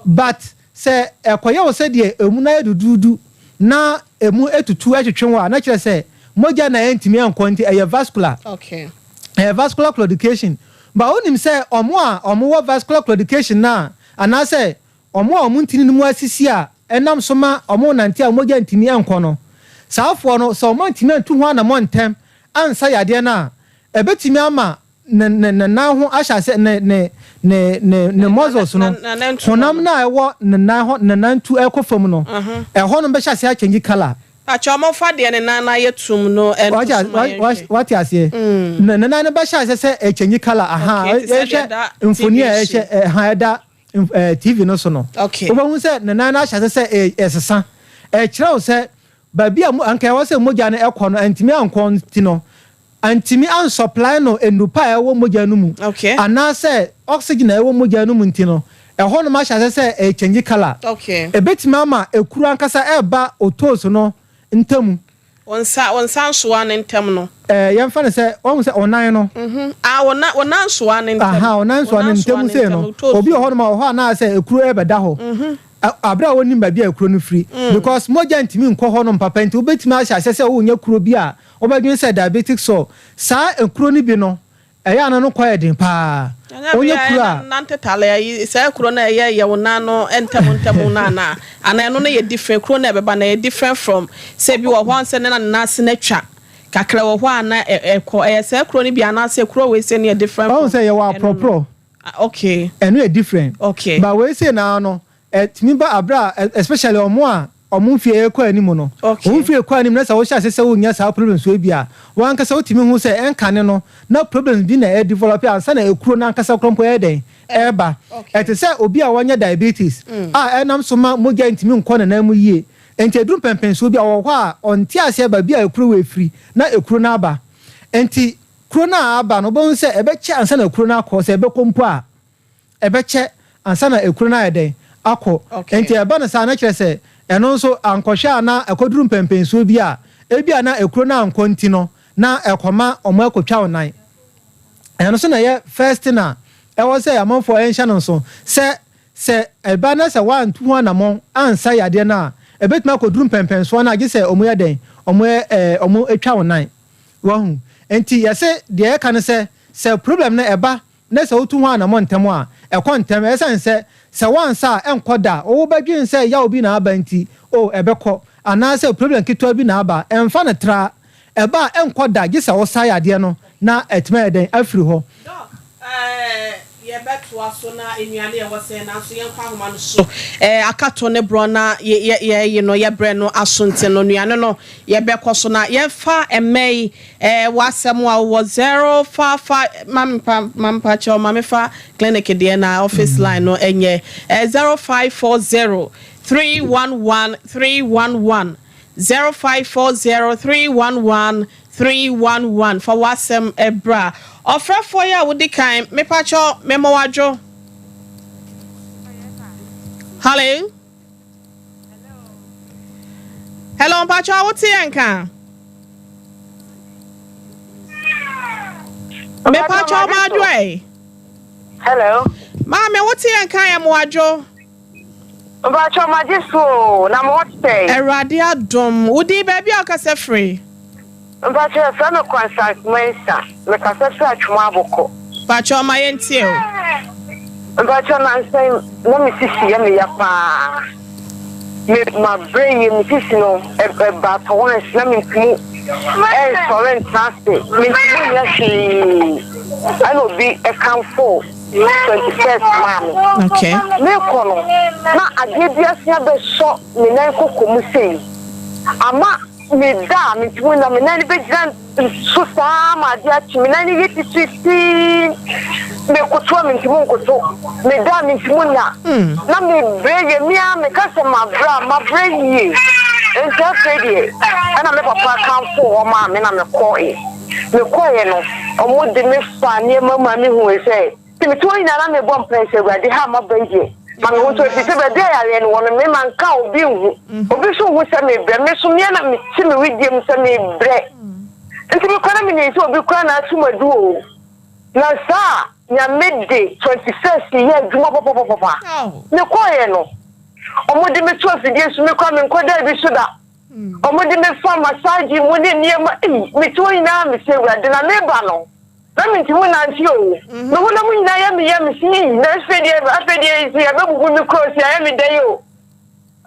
But sɛ ɛkɔyɛ wo sɛdeɛ emu no ayɛ duduudu na emu etutu ɛtwetwe wo a, na kyerɛ sɛ mogya na ɛntumi ɛnkɔ nti ɛyɛ vascular. Ɛyɛ vascular claudication. But wonim sɛ ɔmo a ɔmo wɔ vascular claudication na anaasɛ ɔmo a ɔmo ntini no mu asisi a ɛnam so ma ɔmo nante a mogya ntumi ɛnkɔ no, saafoɔ no, sɛ ɔmo ntumi antu ho anammɔ ntɛm ansa yadeɛ no a, ɛbɛtumi ama ne nan ho ahyɛ ase ne muscles no, honam no a ɛwɔ ne nan hɔ, ne nan tu ɛkɔ fam no, ɛhɔ no bɛhyɛ ase akyɛngye colour. Pakyɛ, ɔmo fa deɛ ne nan na ayɛ tum no ɛnto so ma yɛnhwɛ. Wate aseɛ? Ne nan no bɛhyɛ ase sɛ ɛkyɛngye colour aha. Okay, te sɛ deɛ yɛhwɛ ɛda mfoni a TV so. ɛhyɛ ɛha ɛda TV no so no, wobɛhu sɛ ne nan no ahyɛ ase sɛ ɛsesa. Ɛkyerɛ wo sɛ baabi a anka ɛwɔ sɛ mogya no ɛkɔ no, antumi ankɔ nti no, antumi ansupply no nnupa a ɛwɔ mogya no mu anaasɛ oxygen a ɛwɔ mogya no mu nti no, ɛhɔ nom ahyɛ ase sɛ ɛkyɛngye colour. Ɛbɛtumi ama ekuro ankasa ɛreba otoes no ntamu. Wo nsa nsoa ne ntam no. Yɛmfa no sɛ wɔn sɛ ɔnan no. Ah, wo nan nsoa ne ntam. Aha, ɔnan nsoa ne ntam sei no, obi wɔ hɔ nom a wɔ hɔ anaasɛ ekuro ɛbɛda hɔ abere a wɔnim baabi a ekuro no firi, because mogya ntumi nkɔ hɔ nom papa nti wobɛtumi ahyɛ aseɛ sɛ wonya kuro bi a wobɛdwene sɛ diabetic sore. Saa ekuro no bi no, ɛyɛ ana no kɔ yɛ den paa. Onye kuro a nante tale ayi saa kuro no ɛyɛ yɛ wo nan no ntɛm ntɛm no ana ɛno no yɛ different kuro no ɛbɛba na ɛyɛ different from sɛ bi wɔ hɔ sɛ ne na ne nan ase no atwa kakra wɔ hɔ a na ɛkɔ ɛyɛ saa kuro no bi anaasɛ kuro wei sɛ no yɛ different ɔhun from sɛ yɛwɔ ɛno no. aporɔporɔ. Ah, okay. Ɛno yɛ different. But wei sei naa no, ɛtumi ba abere a especially ɔmo a ɔmo mfie ɛkɔ anim no, ɔmo mfie ɛkɔ anim na sɛ wohyɛ ase sɛ wonya saa problems wei bi a, wɔn ankasa wotumi hu sɛ ɛnkane no na problems bi na ɛdevelop ansa na ekuro no ankasa koraa mpo ɛyɛ dɛn ɛɛba. Ɛte sɛ obi a wɔnyɛ diabetes a ɛnam so ma mogya ntumi nkɔ ne nan mu yie nti eduru mpɛmpɛnsuo bi a ɔwɔ hɔ a ɔnte aseɛ baabi a ekuro wɔ efiri na ekuro no aba. Nti kuro no a aba no, wobɛhu sɛ ɛbɛkyɛ ansa na ekuro no akɔ. Sɛ ɛbɛkɔ mpo a, ɛbɛkyɛ ansa na ekuro no ayɛ dɛn akɔ. Nti ɛba no saa na kyerɛ sɛ ɛno nso ankɔhwɛ a na ɛkɔduru mpɛmpɛnsuo bi a ebi a na ekuro no ankɔ nti no na ɛkɔma ɔmo ɛkɔtwa wo nan. Ɛno nso na ɛyɛ first thing a ɛwɔ sɛ amanfoɔ ɛnhyɛ no nso sɛ ɛba na sɛ wantu ho anammɔn ansa yadeɛ no a, ɛbɛtumi akɔduru mpɛmpɛnsoɔ no a gye sɛ ɔmo yɛ dɛn, ɔmo yɛ ɔmo atwa wo nan wahu. Nti yɛsɛ deɛ ɛka no sɛ problem no ɛba na sɛ wotu ho anammɔ ntɛm a, ɛkɔ ntɛm. Ɛsiane sɛ wansa a ɛnkɔ da, wɔwɔ bɛdwen sɛ yaw bi na aba nti o ɛbɛkɔ anaasɛ problem ketewa bi na aba, ɛmfa no tra. Ɛba a ɛnkɔ da gye sɛ wosa yadeɛ no na ɛtumi ayɛ dɛn afiri hɔ. Doc, yɛbɛtoa so na nnuane ɛwɔ sɛ, nanso yɛnkɔ ahoma no so. Akato ne borɔ na yɛyi no yɛbrɛ no aso nti no, nnuane no yɛbɛkɔ so na yɛmfa mmɛ yi w'asɛm a wowɔ 055 mampa mampa kyɛw mamefa clinic deɛ na office line no ɛnyɛ 0540 311 311, 0540 311 311. Fa w'asɛm ɛbra. Ɔfrɛfoɔ yi a wodi kan, mepakyɛw, mema wadwo. Hello, hello, mpakyɛw, wote yɛn ka? Mepakyɛw, maadwo ɛ. Hello. Maame, wote yɛn ka? Yɛ mo wadwo. Mpatsɔ, magye so o, na mo hɔ te sɛn? Awurade adom. Wodi baabi a wokasa firi? Mpatsɔ, yɛfrɛ me Constance Mensah. Mekasa firi Atwom Abɔkɔ. Pakyɛw, ma yɛntie o. Mpatsɔ, nansa yi na me sisi yɛ me ya paa. Me mabrɛ yie, me sisi no ɛbaa tɔwans na mentumi ɛnsɔre ntena ase, mentumi nyɛ hwee. Ɛna obi ɛkamfo 21st maa me. Okay. Mekɔ no, na adeɛ bi asia bɛsɔ me nan koko mu sei. Ama meda a mentumi nna, me nan no bɛgyina so saa ma adeɛ akye, me nan no yɛ titiritii. Mekoto a mentumi nkoto, meda a mentumi nna. Na mebrɛ yie, me ara meka sɛ mabrɛ a, mabrɛ yie. Nti afei deɛ, ɛna me papa kamfoo hɔ maa me na mekɔeɛ. Mekɔeɛ no, wɔde me faa nneɛma mu a mehui sɛ, nti mete hɔ nyinaa na mebɔ mpaeɛ sɛ, Awurade, ha a maba yi deɛ, ma me ho ntɔ, ɛfiri sɛ baabi a yareɛ no wɔ no, me manka a obi nhu. Obi nso nhu sɛ mebrɛ. Me nso, me ara na mete me wedeɛ mu sɛ mebrɛ. Nti mekɔ na menim sɛ obi koraa na ato m'adu o. Na saa a Nyame de 21st yɛ adwuma papapapapa. Mekɔeɛ no, wɔde me to afidie so, me koraa menkɔdaa bi so da. Wɔde me fa massage mu ne nneɛma, ei, mete hɔ nyinaa mese Awurade, na meba no, na mentumi nnante o. Me honam nyinaa yɛ me ya, mese ei, na afei deɛ, afei deɛ sɛ yɛbɛbubu me kora o, sɛ yɛayɛ me dɛn o.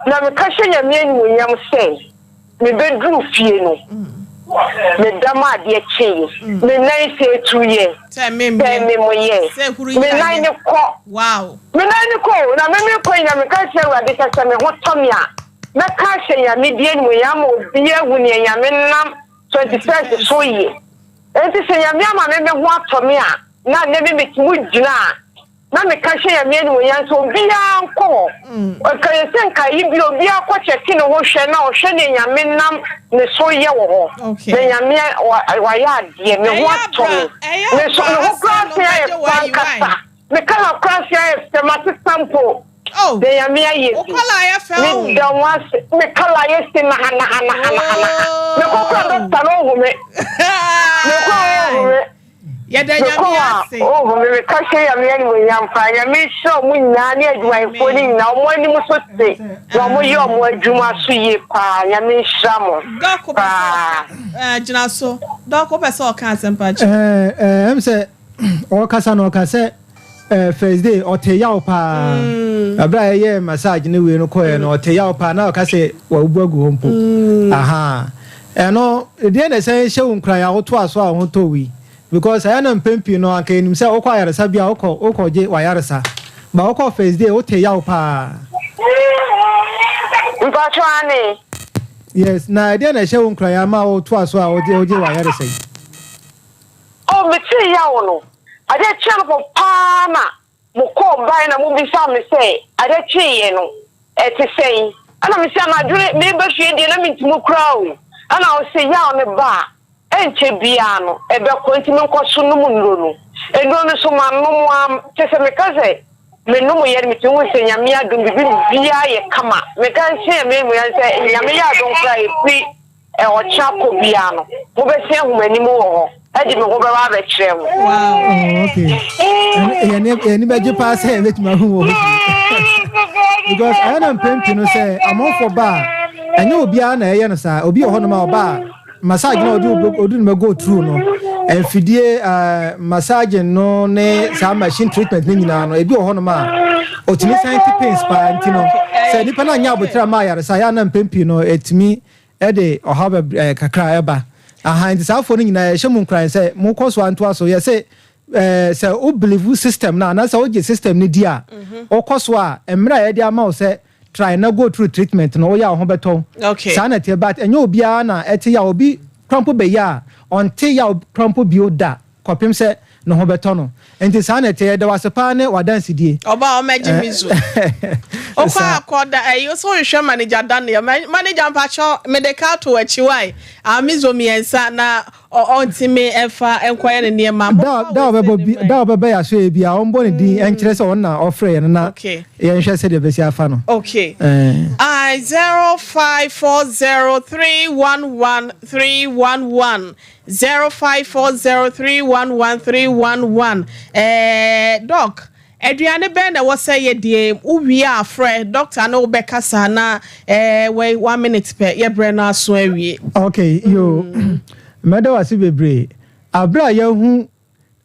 Na meka hyɛ Nyame animuonyam sɛ, mebɛduruu fie no, meda ma adeɛ kyeeɛ, me nan sɛ ɛtuiɛ, sɛ memoyɛ, me nan no kɔ, me nan no kɔ o, na me mekɔ nyinaa meka kyerɛ Awurade sɛ, sɛ me ho tɔ me a, mɛka ahyɛ Nyame din animuonyam ama obiara ahu nea Nyame nam 21st so yɛ. Enti sɛ Nyame ama me me ho atɔ me a, na nnɛ me metumi gyina a, na meka hyɛ Nyame animuonyam sɛ obiara nkɔ hɔ. Nka yɛ sɛ nka yi bi obiara kɔ kyɛke ne ho hwɛ na ɔhwɛ nea Nyame nam ne so yɛ wɔ hɔ. Na Nyame wayɛ adeɛ, me ho atɔ me. Me so me ho koraa se ayɛ fɛ ankasa. Me kala koraa se ayɛ fɛ, masesa mpo. Deɛ Nyame ayɛ bi. Meda mo ase. Me kala ayɛ se nahanahanahanahana. Mekɔ koraa dɔkta no ɔnhu me. Mekɔ a ɔnhu me. Yɛda Mekɔ Nyame a ase. ɔnhu me. Meka hyɛ Nyame animuonyam paa. Nyame nhyira ɔmo nyinaa ne adwumayɛfoɔ no nyinaa. Ɔmo anim so te na ɔmo yɛ ɔmo adwuma so yie paa. Nyame nhyira mo Doc wopɛ sɛ paa. ɔka eh, gyina so. Doc wopɛ sɛ ɔka asɛm pa kyerɛ. Ɛɛ ɛɛ ɛm sɛ ɔkasa no ɔka sɛ ɛɛ first day ɔte yaw paa ɛberɛ a ɛyɛ massage ne wei no kɔɛ no ɔte yaw paa na ɔka sɛ wabubu agu hɔ mpo aha ɛno deɛ na ɛsɛn hyɛ wo nkuran a wotoa so a wo ho tɔ wi because ɛyɛ na mpɛn pii no anka yɛnim sɛ wokɔ ayaresa bi a wokɔ wokɔ gye wayaresa ba wokɔ first day wote yaw paa. Mpatsɔ aane. Yes na ɛdeɛ na ɛhyɛ wo nkuran ama wotoa so a wogye wogye wayaresa yi. Oh, metsee yaw no, ade kyee anɔpa paa na mokɔɔ bae na mobisaa me sɛ ade kyeeɛ no, ɛte sɛn? Ɛna mese anadwo no mereba fie deɛ na mentumi koraa o. Ɛna ɔse yaw no ba a, ɛnkyɛ biara no ɛbɛkɔ nti menkɔ so nom nnuro no. Nnuro no nso manom ara, kyerɛ sɛ meka sɛ menomeeɛ no metumi hu sɛ Nyame adom biribi biara yɛ kama. Meka hyɛ Nyame animuonyam sɛ Nyame yɛ adom koraa a ɛfiri Ɔkyena kɔ biara no, mobɛsi ahu m'anim wɔ hɔ, de me ho bɛba abɛkyerɛ mo. Oh, okay. Yɛn ani bɛgye paa sɛ yɛbɛtumi ahu wɔ hɔ bi. Because ɛyɛ na mpɛn pii no sɛ amanfoɔ ba a, ɛnyɛ obiara na ɛyɛ no saa. Obi wɔ hɔnom a ɔba a, massage na ɔde ɔde no go through no, mfidie uh, massage no ne saa machine treatment no nyinaa no, ebi wɔ hɔnom a ɔtumi san ti pains paa nti no, sɛ nipa no anyɛ abotire ama ayaresa, yɛ a na mpɛn pii no ɛtumi ɛde ɔhaw bɛb ɛɛ kakra ɛba. Aha nti saa afoɔ no nyinaa yɛhyɛ mo nkuran sɛ mokɔ so antoa so. Yɛse ɛɛ sɛ wo believe system no anaasɛ wogye system no di a, wokɔ so a mmerɛ a yɛde ama wo sɛ try na go through treatment no woyɛ a wo ho bɛtɔ wo. Okay. Saa na ɛteɛ but ɛnyɛ obiara na ɛte yaw. Obi kora mpo bɛyɛ a ɔnte yaw kora mpo bio da kɔpem sɛ ne ho bɛtɔ no. Nti saa na ɛteɛ. Yɛda wo ase paa ne w'adansedie. Ɔba a ɔmɛgye me zu. Okɔ akɔ da ɛyi so hwehwɛ manager Daniel. Manager mpakyɛ mede ka to akyi wae. Ah mizo mmiɛnsa na ɔntumi ɛfa nkɔyɛ ne nneɛma. Da da ɔbɛbɔ bi da ɔbɛbɛ yɛ aso yɛ bi a ɔmbɔ ne din ɛnkyerɛ sɛ ɔno na ɔfrɛ yɛn no na yɛnhwɛ sɛdeɛ ɛbɛsi afa no. Okay. I 0540311311 0540311311 Ɛɛ Doc, aduane bɛn na ɛwɔ sɛ yɛdie? Wowie a frɛ doctor ne wo bɛkasa na ɛɛ wei one minute pɛ yɛbrɛ no aso awie. Okay, yo, mɛda wo ase bebree. Aberɛ a yɛahu.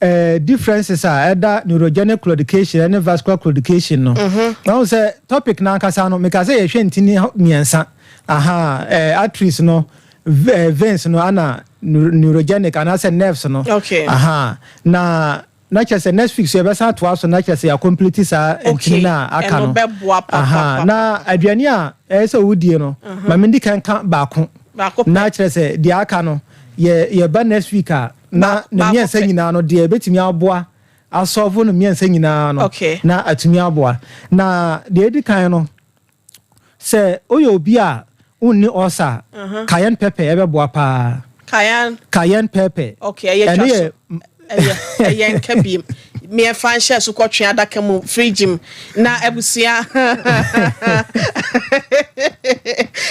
Differences a ɛda neurogenic claudication ne vascular claudication no, na sɛ topic n'ankasa no, meka sɛ yɛhwɛ ntini mmiɛnsa aha, arteries no, veins no, ana neurogenic anaasɛ nerves no. Aha, na kyerɛ sɛ next week so yɛbɛsan atoa so, na kyerɛ sɛ yɛacomplete saa ntini no a aka ɛno no. Bɛboa Aha, papapapa. Na aduane a ɛyɛ sɛ wodie no, ma mendi kan ka baako Baako pɛ. Na kyerɛ sɛ deɛ aka no, yɛba next week a, na ne Baako mmiɛnsa pɛ. nyinaa no, deɛ ɛbɛtumi aboa asɔfo no mmiɛnsa nyinaa no, na atumi aboa. Na deɛ ɛdi kan no, sɛ woyɛ obi a wonni ulcer a, cayenne pepper ɛbɛboa paa. Cayenne? Cayenne pepper. Okay, ɛyɛ Ɛno twa so. yɛ Ɛyɛ nka biem mmiɛnfa nhyɛ so kɔtwe adaka mu, fridge mu. Na abusua,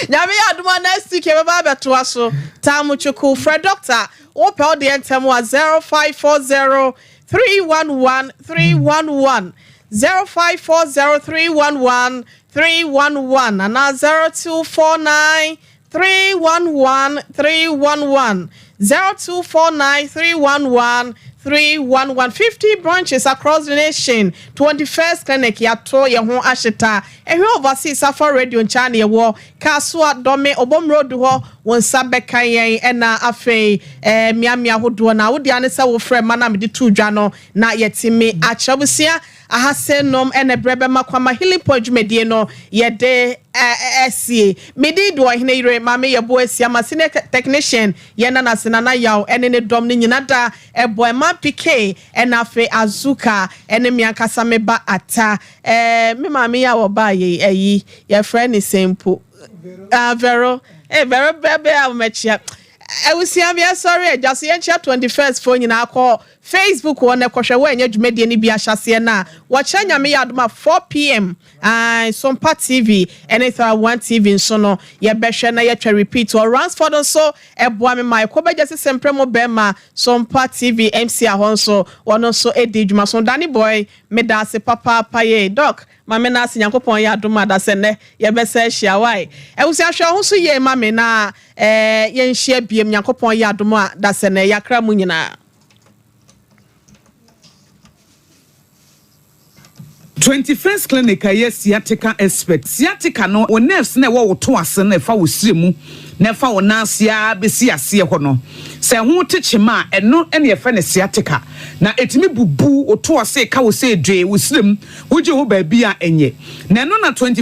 Nyame yɛ adom a, next week yɛbɛba abɛtoa so. Taamu Twuku, frɛ doctor, wopɛ wo deɛ ntɛm a, 0540 311 311, 0540 311 311, anaa 0249 311 311, 0249 311 311. 50 branches across the nation. 21st Clinic, yɛato yɛn ho ahyeta ɛhwɛ overseas afa radio nkyɛn na yɛwɔ Kasoa Dɔme Obom Road hɔ. Wɔn nsa bɛka yɛn. Ɛna afei mmeammea ahodoɔ na wode ane sɛ wofrɛ ma na mede to dwa no na yɛtumi akyerɛ. Abusua, ahase nom ɛna berɛ bɛma kwama Healing Point dwumadie no yɛde ɛsie. Mede de ɔhene yere maame yɛbo asia ma senior technician yɛn nana senana yaw ɛne ne dɔm no nyina da ɛbɔ ɛma pk, ɛna afei Azuka ɛne me ankasa me ba ata, me maame yi a wɔbaa yɛ ɛyi yɛfrɛ ne sɛmpo, ah, Vero, Vero bɛbɛ a wɔmɛkyia. Abusua bi, ɛsɔre agya so, yɛnkyia 21st fo nyinaa. Kɔ Facebook wɔ no, kɔhwɛ wɔ ɛnyɛ dwumadie no bi ahyɛseɛ no a wɔkyerɛ. Nyame yɛ adom a, 4 p.m. Sompa TV ɛne Thra 1 TV nso no yɛbɛhwɛ na yɛtwa repeat wɔ. Ransford nso ɛboa me ma ɛkɔ bɛgya sesɛ mprɛ mu bɛrima Sompa TV MC ahɔ nso, wɔno nso ɛdi dwuma so. Danny Boy, meda ase papaapa. Yɛ doc maame no ase. Nyankopɔn yɛ adom a, da sɛ nnɛ yɛbɛsɛ ahyia wae. Abusua, hwɛ ho so yie ma me na yɛnhyia biem. Nyankopɔn yɛ adom a, da sɛ nnɛ yɛakra mu nyinaa. 21st Clinic a ɛyɛ sciatica expert. Sciatica no, wo nerves na ɛwɔ wo to ase no, ɛfa wo sire mu na ɛfa wo nan ase a bɛsi aseɛ hɔ no, sɛ ho te kyema a, ɛno ɛne yɛfrɛ no sciatica. Na ɛtumi bubu wo to ase ka wo sɛ edwe wo sire mu, wogye ho baabi a ɛnyɛ na ɛno na 20